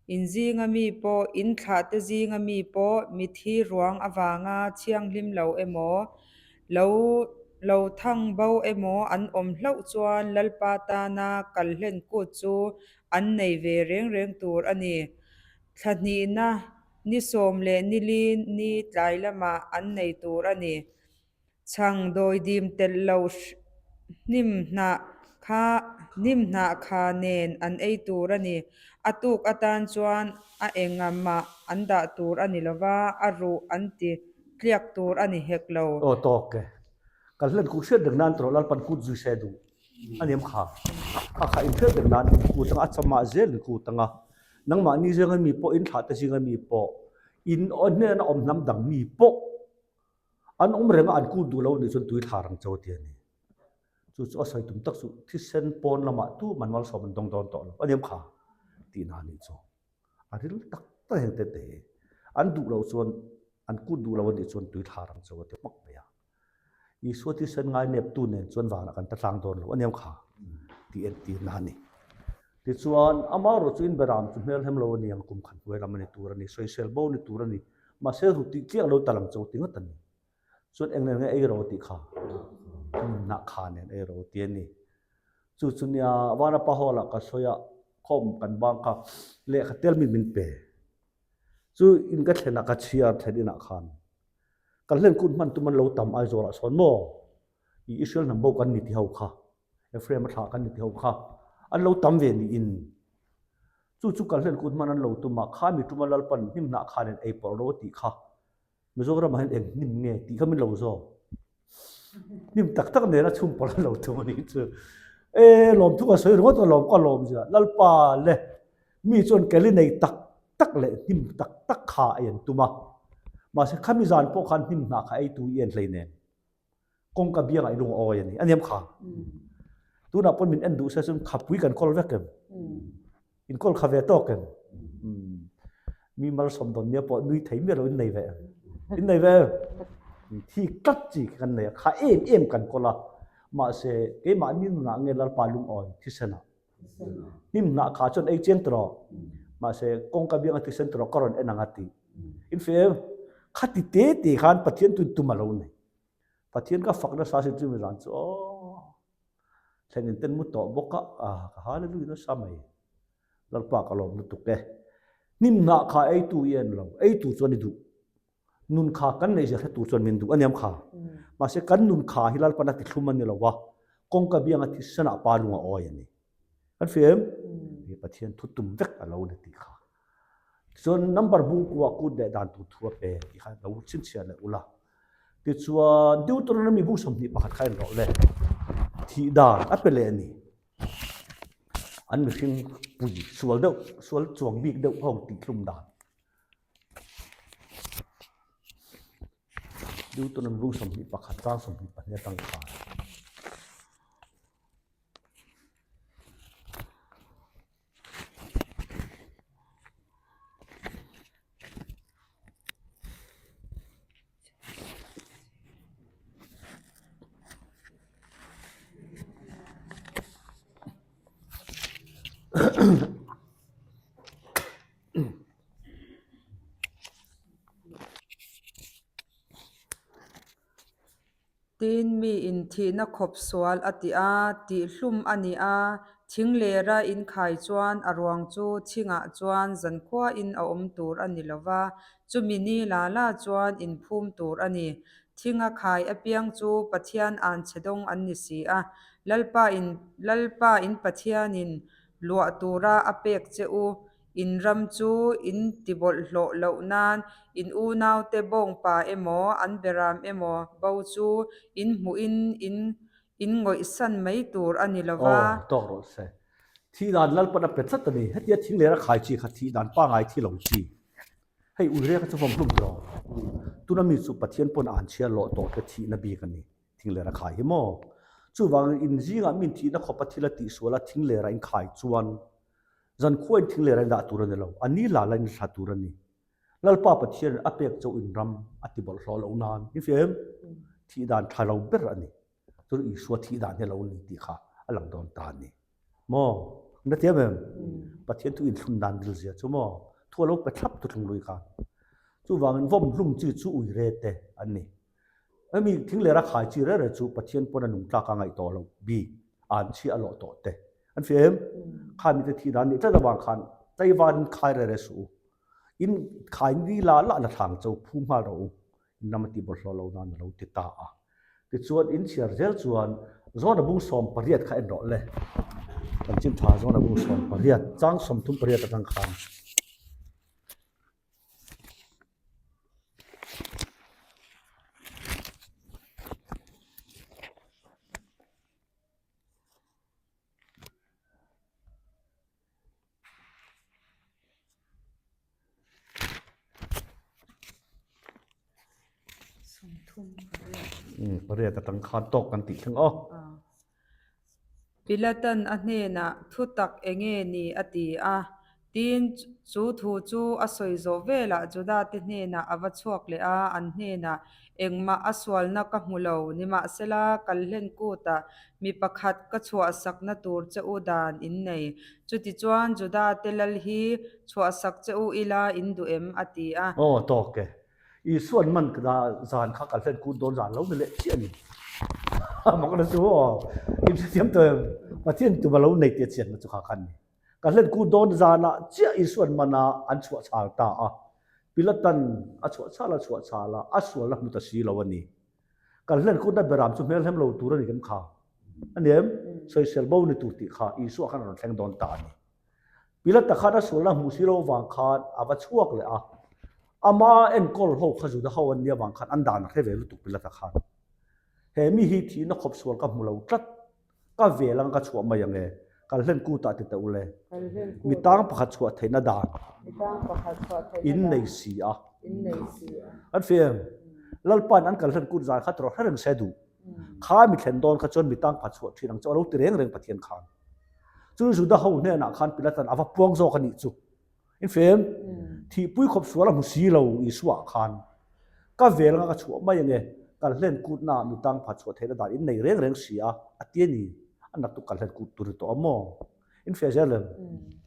in zinga mi pawh, in thlahte zinga mi pawh, mithi ruang avanga thianghlim lo emaw, lo lo thang bo emaw an awm hlauh chuan Lalpa tana kalhlen kut chu an nei ve reng reng tur a ni. Thla hnihna ni 10 leh ni li ni tlai lamah an nei tur a ni. Chhang dawidim telh lo hnim hnah kha hnim hnah kha nen an ei tur a ni. A tuk atan chuan a engamah an dah tur a ni lova, a ruh an ti tliak tur a ni hek lo. Aw tawk e. Kan hlen kut hriat reng nan tawh Lalpan kut zui se duh. A niam kha. Kha kha inhriat reng nan in kut anga a chamah zel in kut anga nangmahni zinga mi pawh in thlah te zinga mi pawh in hnena awm hnam dang mi pawh an awm reng a an kut duh lo nih chuan tui thla rang cho ti a ni. Chu chu a sawi tum tak chu thisen pawn lamah tu man malsawm an dawng dawn tawh lo. A niam kha tihna a nih chu. A ril tak tak heng te te hi an duh loh chuan an kut duh lo a nih chuan tui thla rang cho a ti hmak mai a. Isua thisen ngai neptu nen chuan vanah kan ta tlang dawn lo a niam kha. Tih entirna a ni. Tichuan, amaherawh chu in beram chu hmelhem lo a ni ang, kum khat hnuai lam a ni tur a ni, sawisel bo ni tur a ni, mahse ru tih tliak lo tal ang cho ti ngawt a ni. Chuan eng nen nge ei ro tih kha? Hnah kha nen ei ro ti a ni. Chu chu nia Vanapa Hall ah ka sawi a, khawm kan bang kha lehkha tel min min pe. Chu in ka thlen ah ka chhiar thlen inah khan kan hlen kut hman tum an lo tam Aizawl ah sawn maw? I Israel hnam bo kan ni ti ho kha, Ephraim a thlah kan ni ti ho kha an lo tam ve niin chu chu kan hlen kut hman an lo tum a, kha mi tuma Lalpan hnim hnah khan in ei pawlh ro a tih kha Mizoramah hian eng hnim nge tih kha min lo zawk. Hnim tak tak nena chhum pawlh an lo tum a nih chu. E lawmthu ka sawi ringawt a lawm ka lawm zia Lalpa le mi chuan keli nei tak tak leh hnim tak tak kha a en tum a. Mahse khami zan pawh khan hnim hnah kha eitu i en hleinem. Kawngka biangah i lung a awi a ni. A niam kha. Tunah pawn min en duh se chuan khapui kan kawl vek em? In kawl kha ve tawk em? Mi malsawm dawn nia pawh nui thei miah lo in nei ve em? In nei ve em? Thi tlat chi khi kan nei a, kha em em kan kawl a. Mahse keimahni nunah nge Lalpa lungawi thisenah Hnim hnah kha chuan ei chiang tawh rawh. Mahse, kawngka bianga thisen tawh rawh ka rawn en ang a ti. In fim, khati te te khan Pathian tuin tum a lo nei. Pathian ka fak nasa sin chumi zan chu aw thleng in ten mu tawh bawk a, ah ka hallelujah nasa mai. Lalpa ka lawm lutuk e. Hnim hnah kha ei tu i en lo, ei tu chuan i duh. Nun kha kan neih zia hre tur chuan min duh a niam kha. Mahse kan nun kha hi Lalpan a ti thlum a ni lo va, kawngka bianga thisenah pa lung a awi a ni. Kan hria em? Hi Pathian thu tum vek a lo ni tih kha. Tichuan number bung kuah kut leh dan tur thu a pe tih kha lo chhinchhiah leh ula. Tichuan Deuteronomy bung 21 kha en rawh le. Thih dan a pe leh a ni. An mihring pui sual deuh, sual chuang bik deuh ho tih hlum dan. Deuteronomy bung 21 chang 22 atang khan. Tin, mi in thihna khawp sual a ti a, tihhlum a ni a, thing lera inkhai chuan a ruang chu thingah chuan zankhuain a awm tur a ni lo va, chumi ni la la chuan inphum tur a ni. Thinga khai apiang chu Pathian anchhe dawng an ni si a, Lalpa in Lalpa in Pathianin luah tura a pek che u. In ram chu in tibawlhhlawh loh nan in unaute bawngpa emaw, an beram emaw bo chu in hmuhin in in ngawihsan mai tur a ni lo va. Aw, tawk rawh se. Thih dan Lalpan a pe tlat a ni. Hetia thing lera khai chi kha thih dan pangai thi lo chi. Hei ui rek a chu vawm hlum tawh. Tuna mi chu Pathian pawn an chhiar lawh tawh te thihna bik a ni. Thing lera khai hi maw? Chuvangin in zingah min thihna khawpa thil a tihsual a thing lera in khai chuan Zankhuain thing leh reng dah tur a ni lo, a ni la la in hla tur a ni. Lalpa Pathianin a pek chauh in ram a ti bawlhhlawh loh nan i fem thih dan tha lo ber a ni. Chuan Isua thih dan hi a lo ni tih kha a lang dawn ta a ni. Maw? Na thiam em? Pathian thu inthlun dan dil zia chu maw? Thu a lo pe thlap thuthlung lui khan. Chuvangin vawm hlum chi chu ui re te an ni. Hemi thing lera khai chi reh reh chu Pathian pawn a nung tlak a ngaih tawh loh bik an chhiah a lawh tawh te an hria em? Kha mite thih dan nih tlat avang khan tlaivar in khai reh reh suh u. In khai ni la la la thlang cho phu nghal rawh u. In ram a tih bawlhhlawh lo nan a lo ti ta a. Tichuan in chhiar zel chuan Zawna bung 18 kha en rawh le. Kan chin tha Zawna bung 18 chang 38 atang khan. Pariat atang khan tawk kan tih thleng aw. Pilatan a hnenah thutak enge ni a ti a. Tin, chu thu chu a sawi zawh velah Juda-te hnenah a va chhuak leh a, an hnenah, Engmah a sualna ka hmu lo, nimahsela kalhlen kutah mi pakhat ka chhuahsakna tur che u dan in nei. Chutichuan Juda-te lal hi chhuahsak che u ila in duh em? a ti a. Aw, tawk e. Isuan man zan kha kalhlen kut dawn zan lo ni leh chiah a ni. Makna chu aw, inhrethiam tawh em? Pathian tum a lo nei tih a chianna chu kha khan ni. Ka hlen kut dawn zanah chiah Isuan mana an chhuah chhal ta a. Pilatan a chhuah chhal a chhuah chhal a, a sualna hmu ta si lo a ni. Kan hlen kutna beram chu hmelhem lo tur a ni kan kha. A ni em? Sawisel bo ni tur tih kha Isua khan a rawn thleng dawn ta a ni. Pilata khan a sualna hmuh si lo avang khan a va chhuak leh a. Ama enkawl ho kha Juda ho an nih avang khan an dan a hre ve lutuk Pilata khan. He mi hi thihna khawp sual ka hmu lo tlat. Ka vel anga ka chhuah mai ang e. Kalhlen kutah ti teh ule. Mi tang pakhat chhuah theihna dan in nei si a. An fi em? Lalpain an kalhlen kut zan kha tawrh reng se duh. Kha mi thlen dawn kha chuan mi tang pakhat chhuah thin ang chu a lo ti reng reng Pathian khan. Chu Juda ho hnenah khan Pilatan a va puang zawk a nih chu. In fem, thihpui khawp sual a hmu si lo Isua ah khan. Ka vel anga ka chhuah mai ange, kal hlen kutna ah mi tang pha chhuah theihna dan in nei reng reng si a, a ti a ni. A naktuk kal hlen kut tur ni tawh a maw? In fe zel em?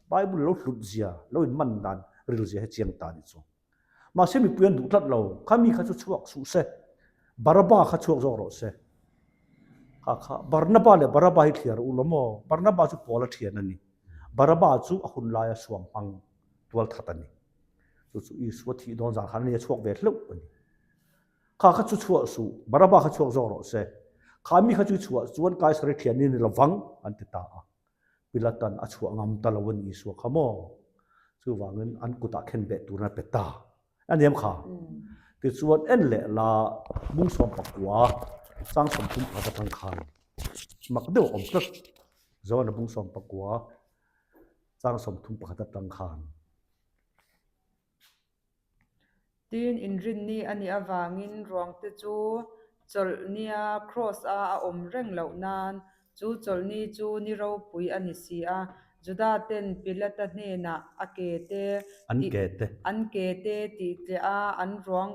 Bible lo hlut zia, lo in man dan ril zia hi chiang ta ni chu. Mahse mipui an duh tlat lo, kha mi kha chu chhuak suh se, Baraba kha chhuak zawk rawh se. Kha kha Barnaba leh Baraba hi thliar u lo maw? Barnaba chu Paula thian a ni. Baraba chu a hun laia suam hmang tual that a ni. Chu chu Isua thih dawn zan khan a ni a chhuak ve hleuh a ni. Kha kha chu chhuah suh, Baraba kha chhuak zawk rawh se. Kha mi kha chu chhuah chuan Kaisari thian ni ni lovang an ti ta a. Pilatan a chhuah ngam ta lo a ni Isua kha maw? Chuvangin an kutah khen beh turin a pe ta. A niam kha. Tichuan en leh la bungsawm pakua chang 31 atang khan mak deuh a awm tlat. Zohana bungsawm pakua chang 31 atang khan. Tin, inrinni a nih avangin ruangte chu chawlhnia Kraws-a a awm reng loh nan, chu chawlhni chu ni ropui a ni si a. Juda-ten Pilata hnenah a ke te An ke te. An ke te tih tliah a, an ruang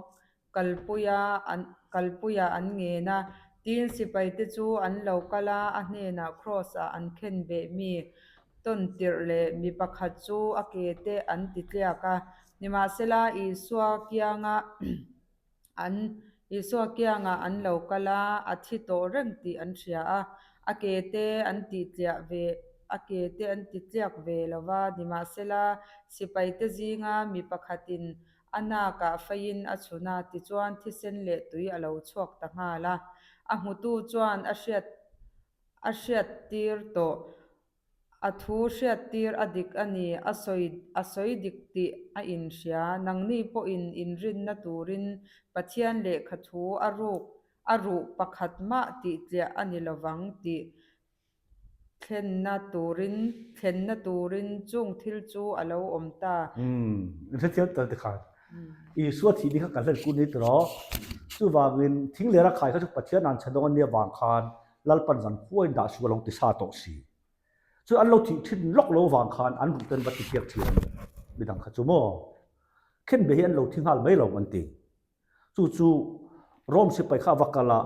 kalpuia an kalpuia an ngen a. Tin, sipaite chu an lo kal a, a hnenah Kraws-ah an khen beh mi tawn tirh leh mi pakhat chu a ke te an ti tliak a. Nimahsela, Isua kianga an Isua kiangah an lo kal a, a thi tawh reng tih an hria a, a ke te an tih tliah ve a ke te an ti tliak ve lo va. Nimahsela, sipaite zinga mi pakhatin a nakah feiin a chhun a, tichuan thisen leh tui a lo chhuak ta nghal a. A hmutu chuan a hriat a hriattir tawh. A thu hriattir a dik a ni, a sawi a sawi dik tih a inhria. Nangni pawhin inrinna turin Pathian lehkha thu a ruk a ruh pakhat mah tih tliah a ni lovang tih thlenna turin thlenna turin chung thil chu a lo awm ta. Umm, inhrethiam tal te khan Isua thih ni kha kan hlen kun ni tiraw? Chuvangin thing lera khai kha chu Pathian an chhe dawng a nia vang khan Lalpan zan khuain dah suh a lo ti sa tawh si. Chu an lo thih thin lawk lo vang khan an ruh ten va ti piak thin a ni. Midang kha chu maw? Khenbe hi an lo thi nghal mai lo an ti. Chu chu Rome sipai kha a va kal a,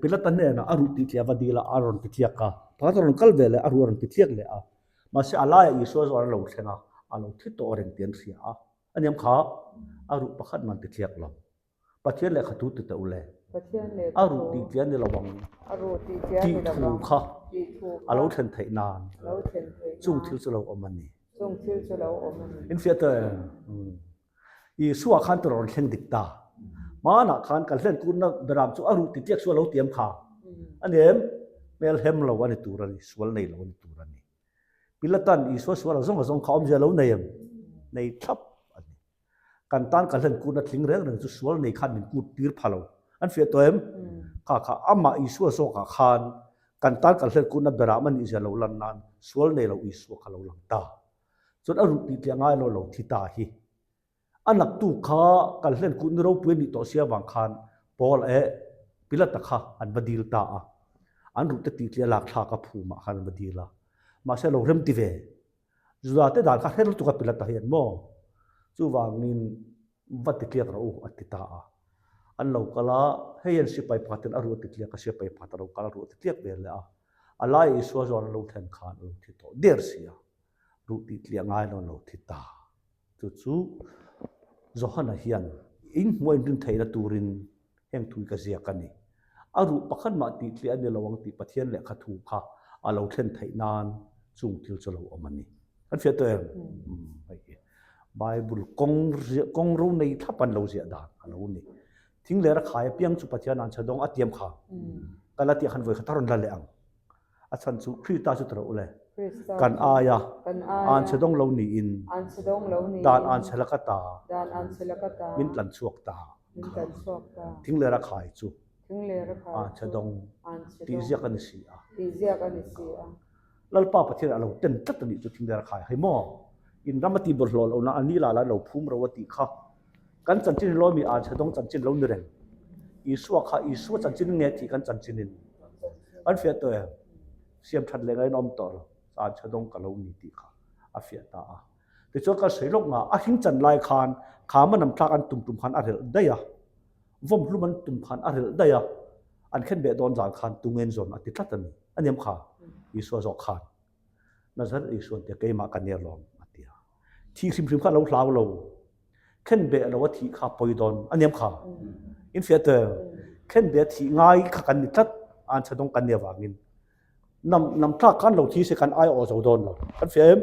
Pilata hnenah a ruh tih tliah a va dil a, a rawn ti tliak a. Pakhat a rawn kal ve leh a ruh a rawn ti tliak leh a. Mahse a laiah Isua zawh an lo thleng a, a lo thi tawh reng tih an hria a. A niam kha a ruh pakhat man ti tliak lo. Pathian lehkha thu ti teh u le. A ruh tih tliah ni lo ang tih thu kha a lo thlen theih nan chung thil chu lo awm a ni. Infiah teh Isua khan tawrh rawn thleng dik ta. Hmanah khan kan hlen kurna beram chu a ruh ti tliak chu a lo tiam kha. A ni em? Hmel hem lo a ni tur a ni, sual nei lo a ni tur a ni. Pilatan Isua sual a zawng a zawng kha awmzia lo nei em? Nei thlap a ni. Kan tan kan hlen kurna tling reng reng chu sual nei khan min kut tir pha lo. An fiah tawh em? Kha kha amah Isua zawkah khan kan tan kan hlen kurna beram a nihzia lo lan nan sual nei lo Isua kha lo lang ta. Chuan a ruh tih tliah ngai lo lo thi ta hi. A naktu kha kan hlen kut ni ropui a nih tawh sia vang khan Paul eh Pilata kha an va dil ta a. An ruh te tih tliah lak thlak a phumah khan an va dil a. Mahse lo rem ti ve. Juda te dan kha hre lutuk a Pilata hian maw? Chuvangin va ti tliak rawh u a ti ta a. An lo kal a, hei hian sipai pakhatin a ruah ti tliak a, sipai pakhat a lo kal a ruah ti tliak ve leh a. A laiah Isua chuan a lo thlen khan a lo thi tawh der si a, ruh tih tliah ngai lo an lo thi ta. Chu chu Johana hian in hmuh a inrin theihna turin heng thui ka ziak a ni. A ruh pakhat mah tih tliah a ni lo ang tih Pathian lehkha thu kha a lo thlen theih nan chung thil chu lo awm a ni. Kan fiah tawh em? Hei hi Bible kawng kawng ro nei thlap an lo ziah dan a lo ni. Thing leh ra khai apiang chu Pathian an chhe dawng a tiam kha. Ka la tih khan vawi khat a rawn la leh ang. A chhan chu Krista chu ta rawh u le. Kan aia an chhe dawng lo niin dan an chhe laka ta min tlan chhuak ta thing leh ra khai chu an chhe dawng tih ziak a ni si a. Lalpa Pathian a lo ten tlat a nih chu thing leh ra khai hei maw in ram a tih bawlhhlawh lohna a ni lah lah lo phum ro a tih kha Kan chanchin hi lawmi an chhe dawng chanchin lo ni reng. Isua kha Isua chanchin nge tih kan chanchinin kan fiah tawh em? Siam that leh ngaiin a awm tawh lo. An chhe dawng ka lo ni tih kha a fiah ta a. Tichuan kan sawi lawk nga a hring chan lai khan khama nam thlak an tum tum khan a relh daih a, vawm hlum an tum khan a relh daih a, an khen beh dawn zan khan tungen zawn a ti tlat a ni. A niam kha Isua zawk khan Nazareth Isuan tia keimah ka nia lawm a ti a. Thih hrim hrim kha a lo hlau lo. Khen beh lo a thih kha pawi dawn a niam kha. In fiah tel. Khen beh a thih ngai kha kan ni tlat an chhadawng kan ni avangin. Nam nam tlak khan lo thi se kan ai aw zo dawn lo. Kan fiah em?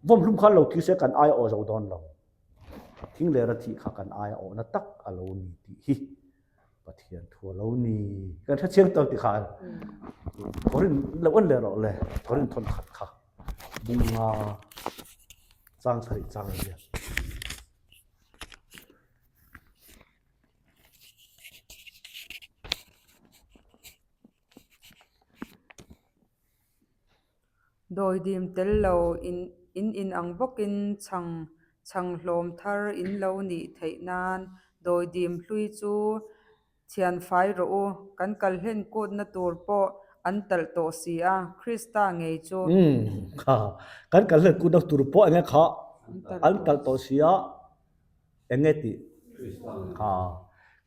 Vawm hlum khan lo thi se kan ai aw zo dawn lo. Thing ler a thih kha kan ai awhna tak a lo ni tih hi. Pathian thu a lo ni. Kan hre chiang tawk ti khan Korin lo an leh rawh le Korin thawn khat kha bunga chang sarih chang a ziak. Dawidim tel lo in in in ang bawkin chhang chhang hlawm thar in lo nih theih nan dawidim hlui chu thian fai rawh u, kan kal hlen kutna tur pawh an talh tawh si a, Krista ngei chu. Umm kha, kan kal hlen kutna tur pawh enge kha an talh tawh si a. Eng nge tih? Kha.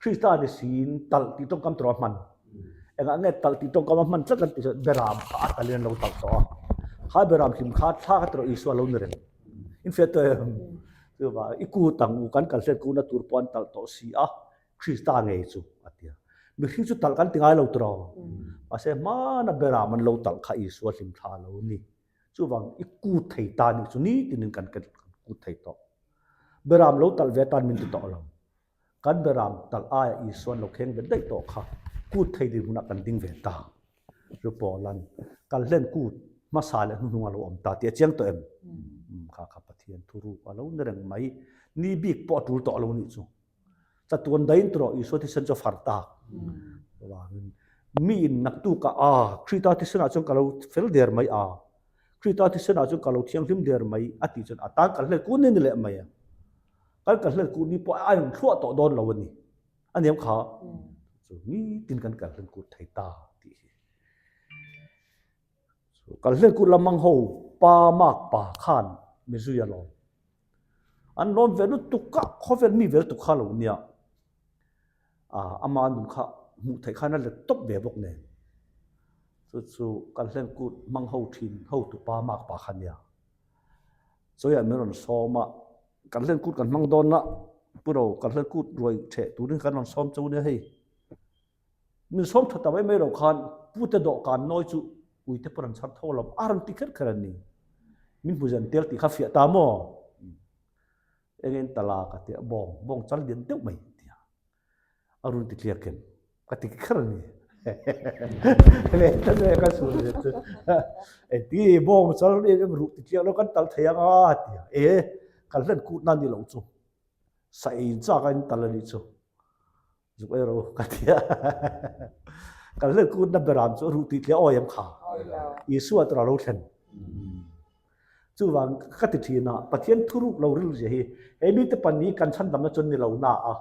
Krista ni siin talh tih tawngkam tur a hman. Engah nge talh tih tawngkam a hman tlat an tih chuan Beram kha a talin an lo talh tawh a. Kha Beram hlim kha thla kha tawh Isua lo ni reng. In hriat tawh em? Chuvang i kut ang u kan kal hriat kuhna tur pawh an talh tawh si a, Krista ngei chu a ti a. Mihring chu talh kan ti ngai lo tawh rawh. Mahse hmana Beram an lo talh kha Isua hlim thla a lo ni. Chuvang i kut thei ta nih chu nitinin kan kut thei tawh. Beram lo talh ve atan min ti tawh lo. Kan beram talh aia Isuan lo kheng ve daih tawh kha kut thei dinhmunah kan ding ve ta. Chu Paulan kal hlen kut hmasa leh hnuhnung a lo awm ta tih a chiang tawh em? Kha kha Pathian thuruk a lo ni reng mai. Ni bik pawh a tul tawh lo nih chu. Chatuan dain tawh Isua thisen chu a far tak. Chuvangin miin naktukah a Krista thisenah chuan ka lo fel der mai a, Krista thisenah chuan ka lo thianghlim der mai a tih chuan a tan kan hlet kun ni ni leh mai a. Kan kan hlet kun ni pawh a inawm thluah tawh dawn lo a ni. A niam kha chu nitin kan kal hlen kut thei ta tih hi. Kal hlen kut lamang ho pa mak pa khan mi zui a lawm. An lawm ve lutuk a, khawvel mi ve lutuk kha lo nia. Ama nun kha hmuh theih khan a let tawp ve bawk nen. Chu chu kan hlen kut hmang ho thin ho tupa mak pa kha nia. Chawiah min rawn sawm a, kan hlen kut kan hmang dawn a, Pu Ro kan hlen kut ruai theh turin kan rawn sawm cheu nia hei. Min sawm tha ta mai mai lo khan pute dawhkan nawi chu uite pawh an chhar tho lo a rawn ti kher kher a ni. Min hmu zen tel tih kha fiah ta maw? Engin tala ka ti a, bawng, bawng chal lian deuh mai a ti a. A rawn ti tliak em? Ka ti kher a ni. Ka sur ve chu. Engti bawng chal em em ruh ti tliak lo kan tal thei ang a a ti a. E, kan hlen kutna ni lo chu. Sa ei in chak a in tal a nih chu. Zuk ei ro ka ti a. Kan hlen kutna beram chu ruh tih tliah awi em kha. Isua tura lo thlen. Chuvang ka ti thin a, Pathian thuruk lo ril zia hi he mite pan hi kan chhandamna chuan ni lo na a,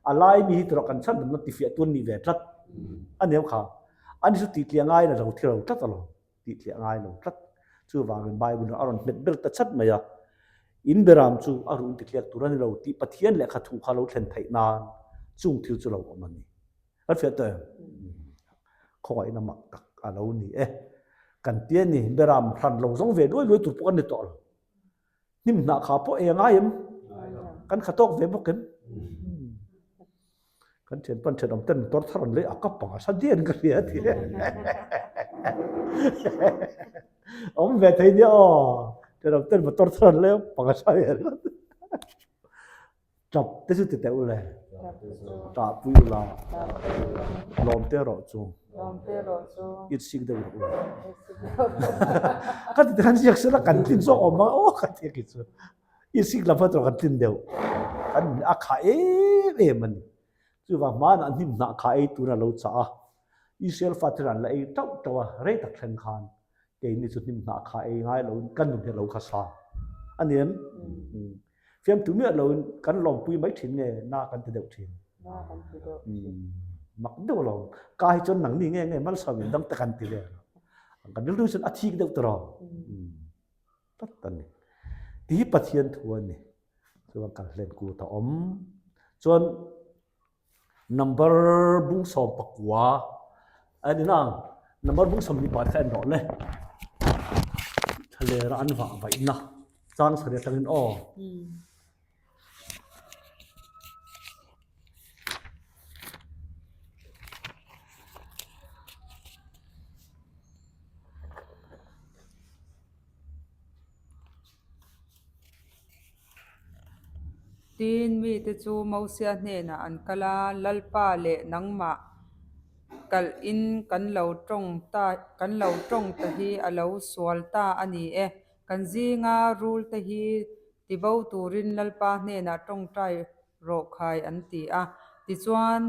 a lai mi hi tura kan chhandamna tifiah tu an nih ve tlat. A niam kha. Ani chu tih tliah ngai la lo thi lo tlat alawm. Tih tliah ngai lo tlat. Chuvangin Bible-in a rawn hmet ber ta chat mai a, In beram chu a ruh tithliak tur a ni lo tih Pathian lehkha thu kha lo thlen theih nan chung thil chu lo awm a ni. Kan hriat tawh em? Khawngaihna mak tak a lo ni e. Kan ti a ni, beram hran lo zawng ve luai luai tur pawh kan ni tawh lo. Hnim hnah kha pawh ei a ngai em? Kan kha tawk ve bawk em? Kan thian pan thenawm ten motor thar an lei a ka pa sa dian ka hria ti. Awm ve thei nia aw. Thenawm ten motor thar an lei a panga sa dian. Tap te chu ti teh ule. Tah pui ula. Lawm te rawh chu. Lawm te rawh chu. It sik deuh rawh ule. Ka ti te khan ziak sela kan tlin zawk awm a aw ka ti ki chu. I sik lam erawh kan tlin deuh. Kan a kha em em a ni. Chuvang hmanah hnim hnah kha ei tur a lo chah a. Israel fate hian an la ei tauh tauh a, rei tak thleng khan keini chu hnim hnah kha ei ngai loin kan nun hi a lo kha sa a ni em? Fiamtu miah loin kan lawmpui mai thin nge na kan ti deuh thin. Na kan ti deuh thin. Mak deuh lo. Ka hi chuan nangni nge nge malsawm in dang te kan ti vel. Kan rilru chuan a thik deuh tawh. Tlat a ni. Ti hi Pathian thu a ni. Chuan kal hlen kut a awm. Chuan number bung 19 a ni na. Number bung 22 kha en rawh le. Thlalera an vah vaihna chang sarih atangin aw. Tin, mite chu Mosia hnenah an kal a, Lalpa leh nangmah kalhin kan lo tawng ta kan lo tawng ta hi a lo sual ta a ni e. Kan zinga rulte hi tibo turin Lalpa hnenah tawngtai rawh khai an ti a. Tichuan,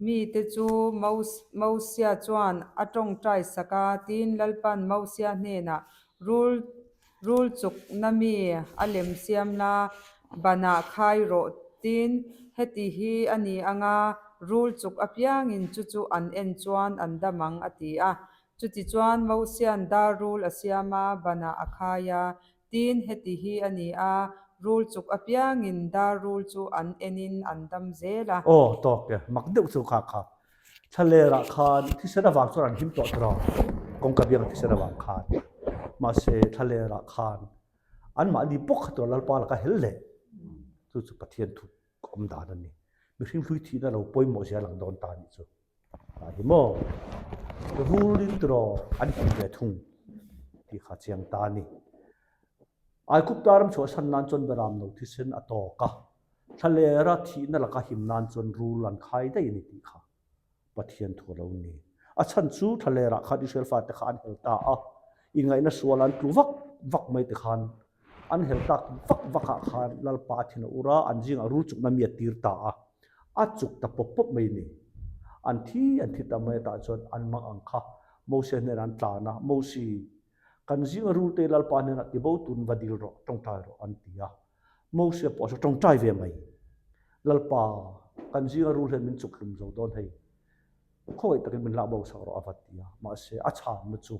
mite chu Mosia chuan a tawngtai sak a, tin Lalpa'n Mosia hnenah, Rul rul chukna mi a lem siam la, banah khai rawh tin heti hi a ni anga rul chuk apiangin chu chu an en chuan an dam ang a ti a. Chutichuan Mosia'n dar rul a siam a, banah a khai a, Tin, heti hi a ni a, rul chuk apiangin dar rul chu an enin an dam zel a. Aw, tawk e, mak deuh chu kha kha. Thlalerah khan thisen avang chuan an him tawh tawh a, kawngka bianga thisen avang khan. Mahse, thlalerah khan anmahni bawk kha tura Lalpa laka hel leh, chu chu Pathian thu awm dan a ni. Mihring hlui thihna lo pawimawh zia lang dawn ta a nih chu. Tah hi maw rulin tiraw an him ve thung tih kha chiang ta a ni. Aigupta ram chhuahsan nan chuan Beram no thisen a tawk a, thlalera thihna laka him nan chuan rul an khai daih a ni tih kha Pathian thu a lo ni. A chhan chu thlalerah khan Israel fate kha an hel ta a, inngaihna sual an tlu vak vak mai te khan An hel tak vak vakah khan Lalpa a thin a ur a, an zingah rul chukna mi a tir ta a, a chuk ta pawp pawp mai ni. An thi an thi ta mai atah chuan an mang ang kha Mose hnenah an tlan a, Mosi, kan zinga rul te Lalpa hnenah tibo tun va dil rawh, tawngtai rawh an ti a. Mose pawh chu tawngtai ve mai. Lalpa, kan zinga rul hian min chuk hlum zo dawn hei. Khawngaih takin min lak bo sak rawh a va ti a, mahse a chhanna chu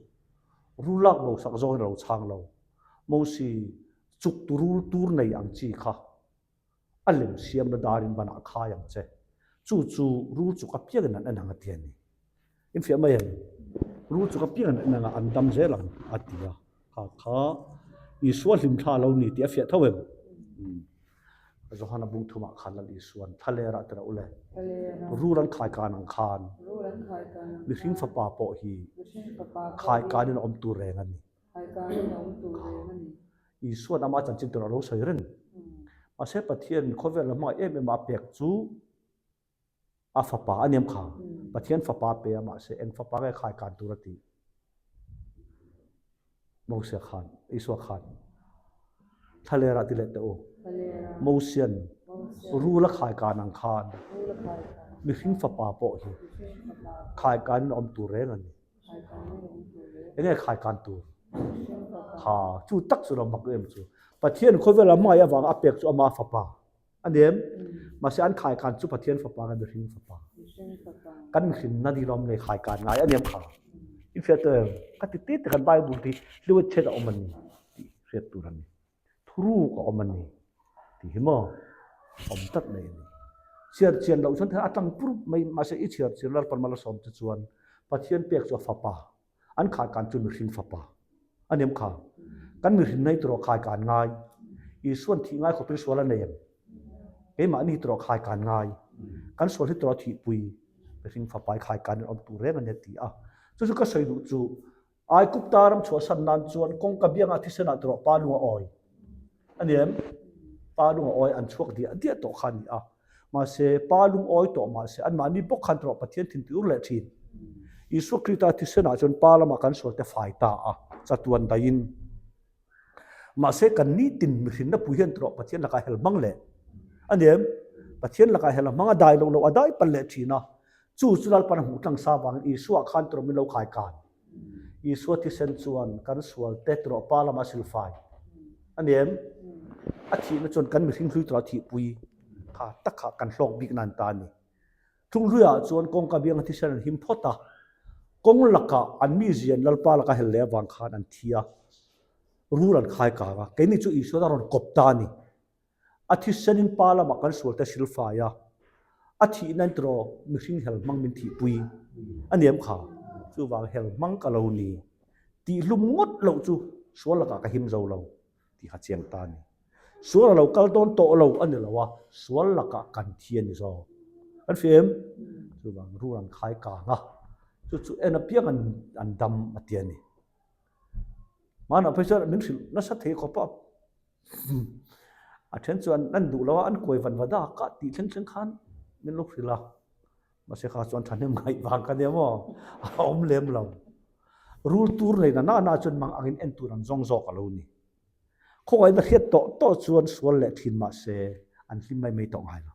rul lak bo sak zawngin a lo chhang lo. Mosi chuk tu rul tur nei ang chi kha a lem siamna darin banah khai ang che. Chu chu rul chuk apiangin an en ang a ti a ni. Infiah mai em? Rul chuk apiangin an en ang a, an dam zel ang a ti a. Kha kha Isua hlimthla a lo ni tih a fiah tho em? Johana bung thumah khan Lal Isuan thlalerah tirh a ule. Rul an khaikan ang khan mihring fapa pawh hi khaikanin a awm tur reng a ni. Isuan ama chanchin tur a lo sawi reng. Mahse Pathian khawvel a hmangaih em em a pek chu a fapa a niam kha. Pathian fapa a pe a mahse eng fapa nge khaikan tur a tih? Mosia khan, Isua khan thlalerah ti leh teh u. Mosian rul a khaikan ang khan mihring fapa pawh hi khaikanin a awm tur reng a ni. Enge khaikan tur? Kha, chu tak chu lo mak em chu. Pathian khawvela hmangaih avanga a pek chu ama fapa. A ni em? Mahse an khaikan chu Pathian fapa nge mihring fapa? Kan mihrinna ni lawm nei khaikan ngai a ni em kha? I hriat tawh em? Ka ti te te khan Bible hi hliwet chhet a awm a ni tih hriat tur a ni. Thuruk a awm a ni tih hi maw awm tlat mai a ni. Chhiar chian loh chuan a tlang pur mai mahse i chhiar chian Lalpan malsawm che chuan Pathian pek chu a fapa an khaikan chu mihring fapa a ni em kha? Kan mihring nei tawh khaikan ngai Isuan thih ngai khawpin sual a nei em? Keimahni tawh khaikan ngai kan sual hi tawh thihpui mihring fapa i khaikan in awm tur reng a ni a ti a. Chu chu ka sawi duh chu Aigupta ram chhuahsan nan chuan kawngka biangah thisenah tawh pa lung a awi a ni em? Pa lung a awi an chhuak diah diah tawh kha a ni a. Mahse, pa lung awi tawh mahse anmahni bawk khan tawh Pathian thin ti ur leh thin. Isua Krista thisenah chuan pa lamah kan sualte fai ta a, chatuan daihin. Mahse, kan nitin mihrinna pui hian tawh Pathian lakah hel hmang leh a ni em? Pathian lakah hel a hmang a dai loh loh a dai palh leh thin a. Chu chu Lalpan a hmuh tlang sa vangin Isua khan tawh min lo khai kan. Isua thisen chuan kan sual te tawh pa lamah a silfai a ni em? A thihna chuan kan mihring hlui tawh a thihpui kha tak kha kan hlawk bik nan ta a ni. Thunghluiah chuan kawngka bianga thisen an him phawt a, kawng lakah an mizia an Lalpa laka hel leh avang khan an thi a, rul an khai kang a, keini chu Isuan a rawn kawp ta a ni. A thisenin pa lamah kan sualte silfai a, a thihna in tiraw mihring hel hmang min thihpui a ni em kha? Chuvang hel hmang ka lo ni, tihhlum ngawt loh chu sual lakah ka him zo lo tih kha chiang ta a ni. Sual a lo kal dawn tawh lo a ni lo a, sual lakah kan thi a ni zawk. Kan hria em? Chuvang rul an khai kang a, chu chu en apiang an dam a ti a ni. Hmanah phei chuan min hrilh nasa thei khawp a, a then chuan an duh lo a, an kuai van va dak a tih thleng thleng khan min lo hrilh a, mahse kha chuan thahnem ngaih vang ka nia maw, a awm lem lo. Rul tur nei na na chuan mang angin en tur an zawng zawk a lo ni. Khawngaihna hriat tawh tawh chuan sual leh thin mahse an hlim mai mai tawh ngai lo.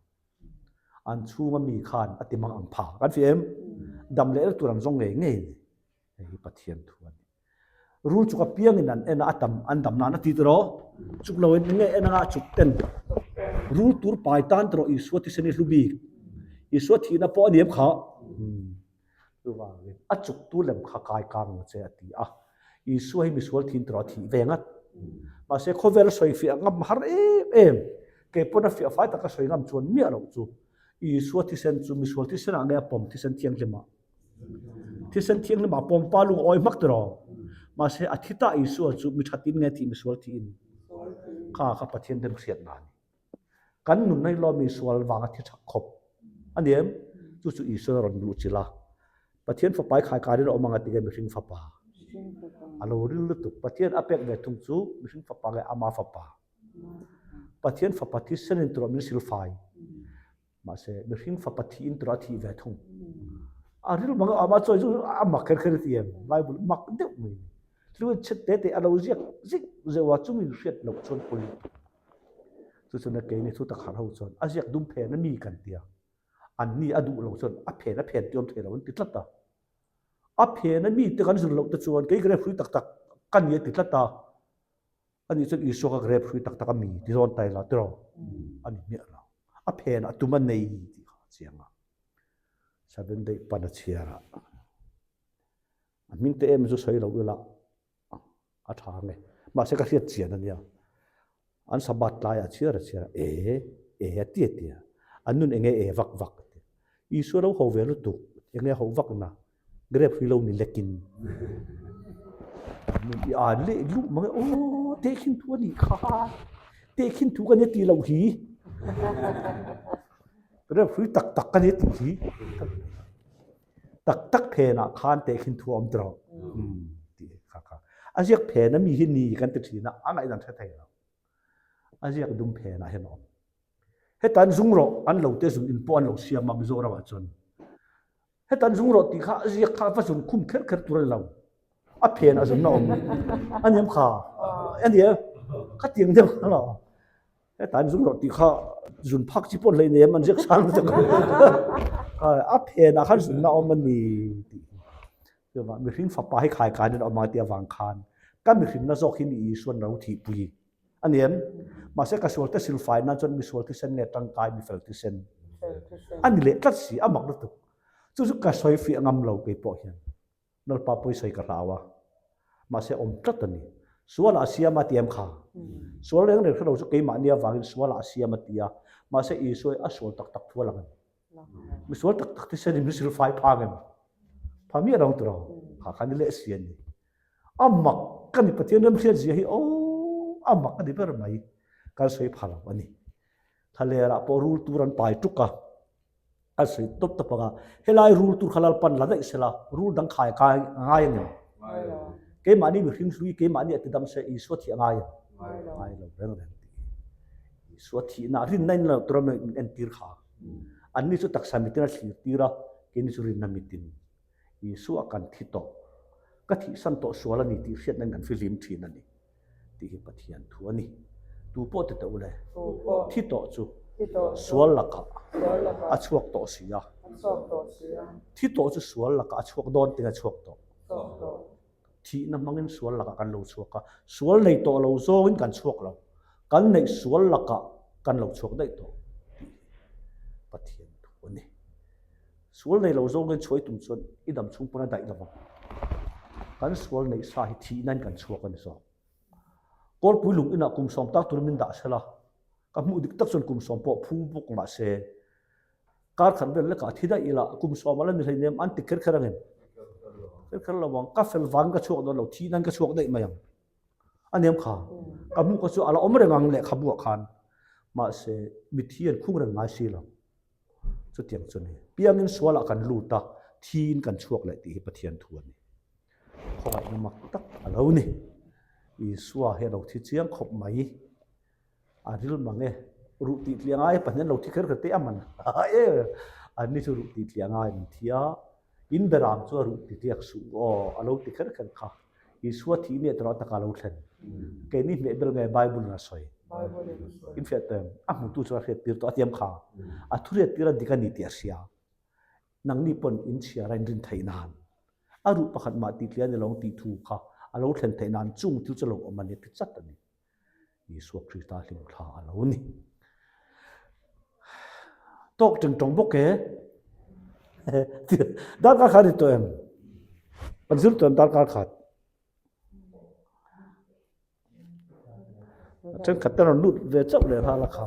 An chhunga mi khan a ti mang ang pha kan hria em? Dam leh tur an zawng ngei ngei a ni. Hei hi Pathian thu a ni. Rul chuk apiangin an en a, a tam an dam nan a ti tiraw? Chuk lo in enge en anga a chuk ten? Rul tur pai tan tiraw Isua thisen i hlu bik? Isua thihna pawh a ni em kha? Chuvangin a chuktu lem kha kai kang ang che a ti a. Isua hi misual thin tiraw a thih ve ngat. Mahse khawvel a sawi fiah ngam har em em. Kei pawn a fiah fai taka sawi ngam chuan miah loh chu Isua thisen chu misual thisen ah nge a pawm thisen thianghlim ah? Thisen thianghlim ah pawm pa lung a awi hmak tiraw? Mahse a thi ta Isua chu mi thatin nge thih misual thihin? Kha kha Pathian hnem hriatna a ni. Kan nunna hi lawmi sual vanga thi chak khawp a ni em? Chu chu Isua a rawn luh chilh a. Pathian fapa i khai karin a awm ang a ti nge mihring fapa? A lo ril lutuk. Pathian a pek ve thung chu mihring fapa nge ama fapa? Pathian fapa thisen in turah min silfai. Mahse mihring fapa thih in turah a thih ve thung. A ril mang a, amah chuan chu a mak kher kher a ti em? Bible mak deuh mai a ni. Hluan chhet te te a lo ziak zik zeuh a, chumi hriat loh chuan pawi lutuk. Chu chuan a keini thu tak harh ho chuan a ziak dum phen a mi kan ti a, an ni a duh lo chuan a phen a phen ti awm thei lo an ti tlat a. A phen a mi te kan zir loh te chuan kei grep hrui tak tak ka ni a ti tlat a, ani chuan Isua ka grep hrui tak tak a mi ti zawn ta ila tiraw? A ni hmiah lo. A phen a tum a nei tih kha a chiang a. Seven day pan a chhiar a, a hming te em chu sawi lo ila a tha ang e. Mahse ka hriat chian a nia. An Sabbath tlaiah chhiar a chhiar a, e, e a ti a ti a. An nun enge e vak vak a ti. Isua lo ho ve lutuk, enge ho vak na, grape hrui lo ni lekin. An nun i an leh luh mang e, aw tehkhin thu a nih kha, tehkhin thu ka nia tih loh hi. Grape hrui tak tak ka nia tih hi. Tak tak phenah khan tehkhin thu a awm tawh tih kha kha. A ziak phen a mi hi ni kan ti thin a, a ngaihdan hre thei lo. A ziak dum phenah hian a awm. Hetan zung rawh an lo te zun in pawh an lo siam a Mizoramah chuan. Hetan zung rawh tih kha a ziak kha va zun khum kher kher tur a ni lo. A phen a zunna awm a ni em kha? A ni e, khatiang deuh kha lo. Hetah an zung rawh tih kha zun phak chi pawh hlei nem an ziak sang lutuk a. A phenah khan zunna awm a ni tih hi. Chuvang mihring fapa hi khai kanin a awm ang tih avang khan ka mihrinna zawk hi mi Isuan ro thihpui a ni em? Mahse ka sual te silfai nan chuan misual thisen nge tangkai mifel thisen a ni leh tlat si a mak lutuk. Chu chu ka sawi fiah ngam lo kei pawh hian. Lalpa pawisawi ka hlau a. Mahse awm tlat a ni. Sualah a siam a ti em kha? Sual reng reng hre lo chu keimahni avangin sualah a siam a ti a. Mahse Isua hi a sual tak tak thu a lang a ni. Mi sual tak tak thisen in mi silfai phang em? Pha miah lo ang tiraw? Kha kha ni leh si a ni. A mak ka ni Pathian remhriat zia hi aw a mak a ni ber mai. Kan sawi pha lo a ni. Thlalerah pawh rul tur an pai tuk a. A sawi tawp tawp ang a, helai rul tur kha Lalpan la daih sela, rul dang khai kai a ngai a ngem? Keimahni mihring hlui keimahni a tidam se Isua thih a ngai em? Ngai lo reng reng tih hi. Isua thihna rinna in lo tura min entir kha. Anni chu taksa mitin a thlir tir a, keini chu rinna mitin. Isua kan thi tawh. Ka thihsan tawh sual a ni tih hriatna in kan fihlim thin a ni. tih hi Pathian thu a ni. Tu pawh ti teh u le, thi tawh chu sual lakah a chhuak tawh si a. Thi tawh chu sual lakah a chhuak dawn ting a chhuak tawh. Thihna hmangin sual lakah kan lo chhuak a, sual nei tawh lo zawngin kan chhuak lo. Kan neih sual lakah kan lo chhuak daih tawh tih hi Pathian thu a ni. Sual nei lo zawngin chhuai tum chuan i dam chhung pawn a daih lo vang. Kan sual neih sa hi thihnain kan chhuak a ni zawk. Kawlpui lung inah kum sawm tak turin min dah sela, ka hmuh dik tak chuan kum sawm pawh phu bawk mah se, kar khat vel lekah thi daih ila kum sawm a la ni hleinem an ti kher kher angem? Kher kher lo ang, ka fel vangin ka chhuak dawn lo, thihnain ka chhuak daih mai ang. A niam kha, ka hmuh kha chu a la awm reng ang lehkhabuah khan, mahse mithi an khung reng ngai si lo. Chutiang chu ni. Piangin sualah kan lut a, thiin kan chhuak leh tih hi Pathian thu a ni. Khawngaihna mak tak a lo ni. Isua hi a lo thi chiang khawp mai. A ril mang e. Ruh tih tliah ngai pahnih an lo thi kher kher te a man e. Anni chu ruh tih tliah ngai an thi a. In beram chu a ruh ti tliak suh aw a lo ti kher kher kha. Isua thih nia tawrh taka lo thlen. Keini hmehbel nge Bible in a sawi? In hriat tawh em? A hmutu chu a hriat tir tawh a tiam kha. A thu hriat tir a dik a ni tih a hria. Nangni pawn in chhiar a in rin theih nan. A ruh pakhat mah tih tliah a ni lo ang tih thu kha a lo thlen theih nan chung thil chu lo awm a ni a ti chat a ni. Isua Krista hlimthla a lo ni. Tawk teng tawng bawk e. Darkar khat ni tawh em? Kan zir tawh em darkar khat? Thenkhat te rawn lut ve chauh leh nghal a kha.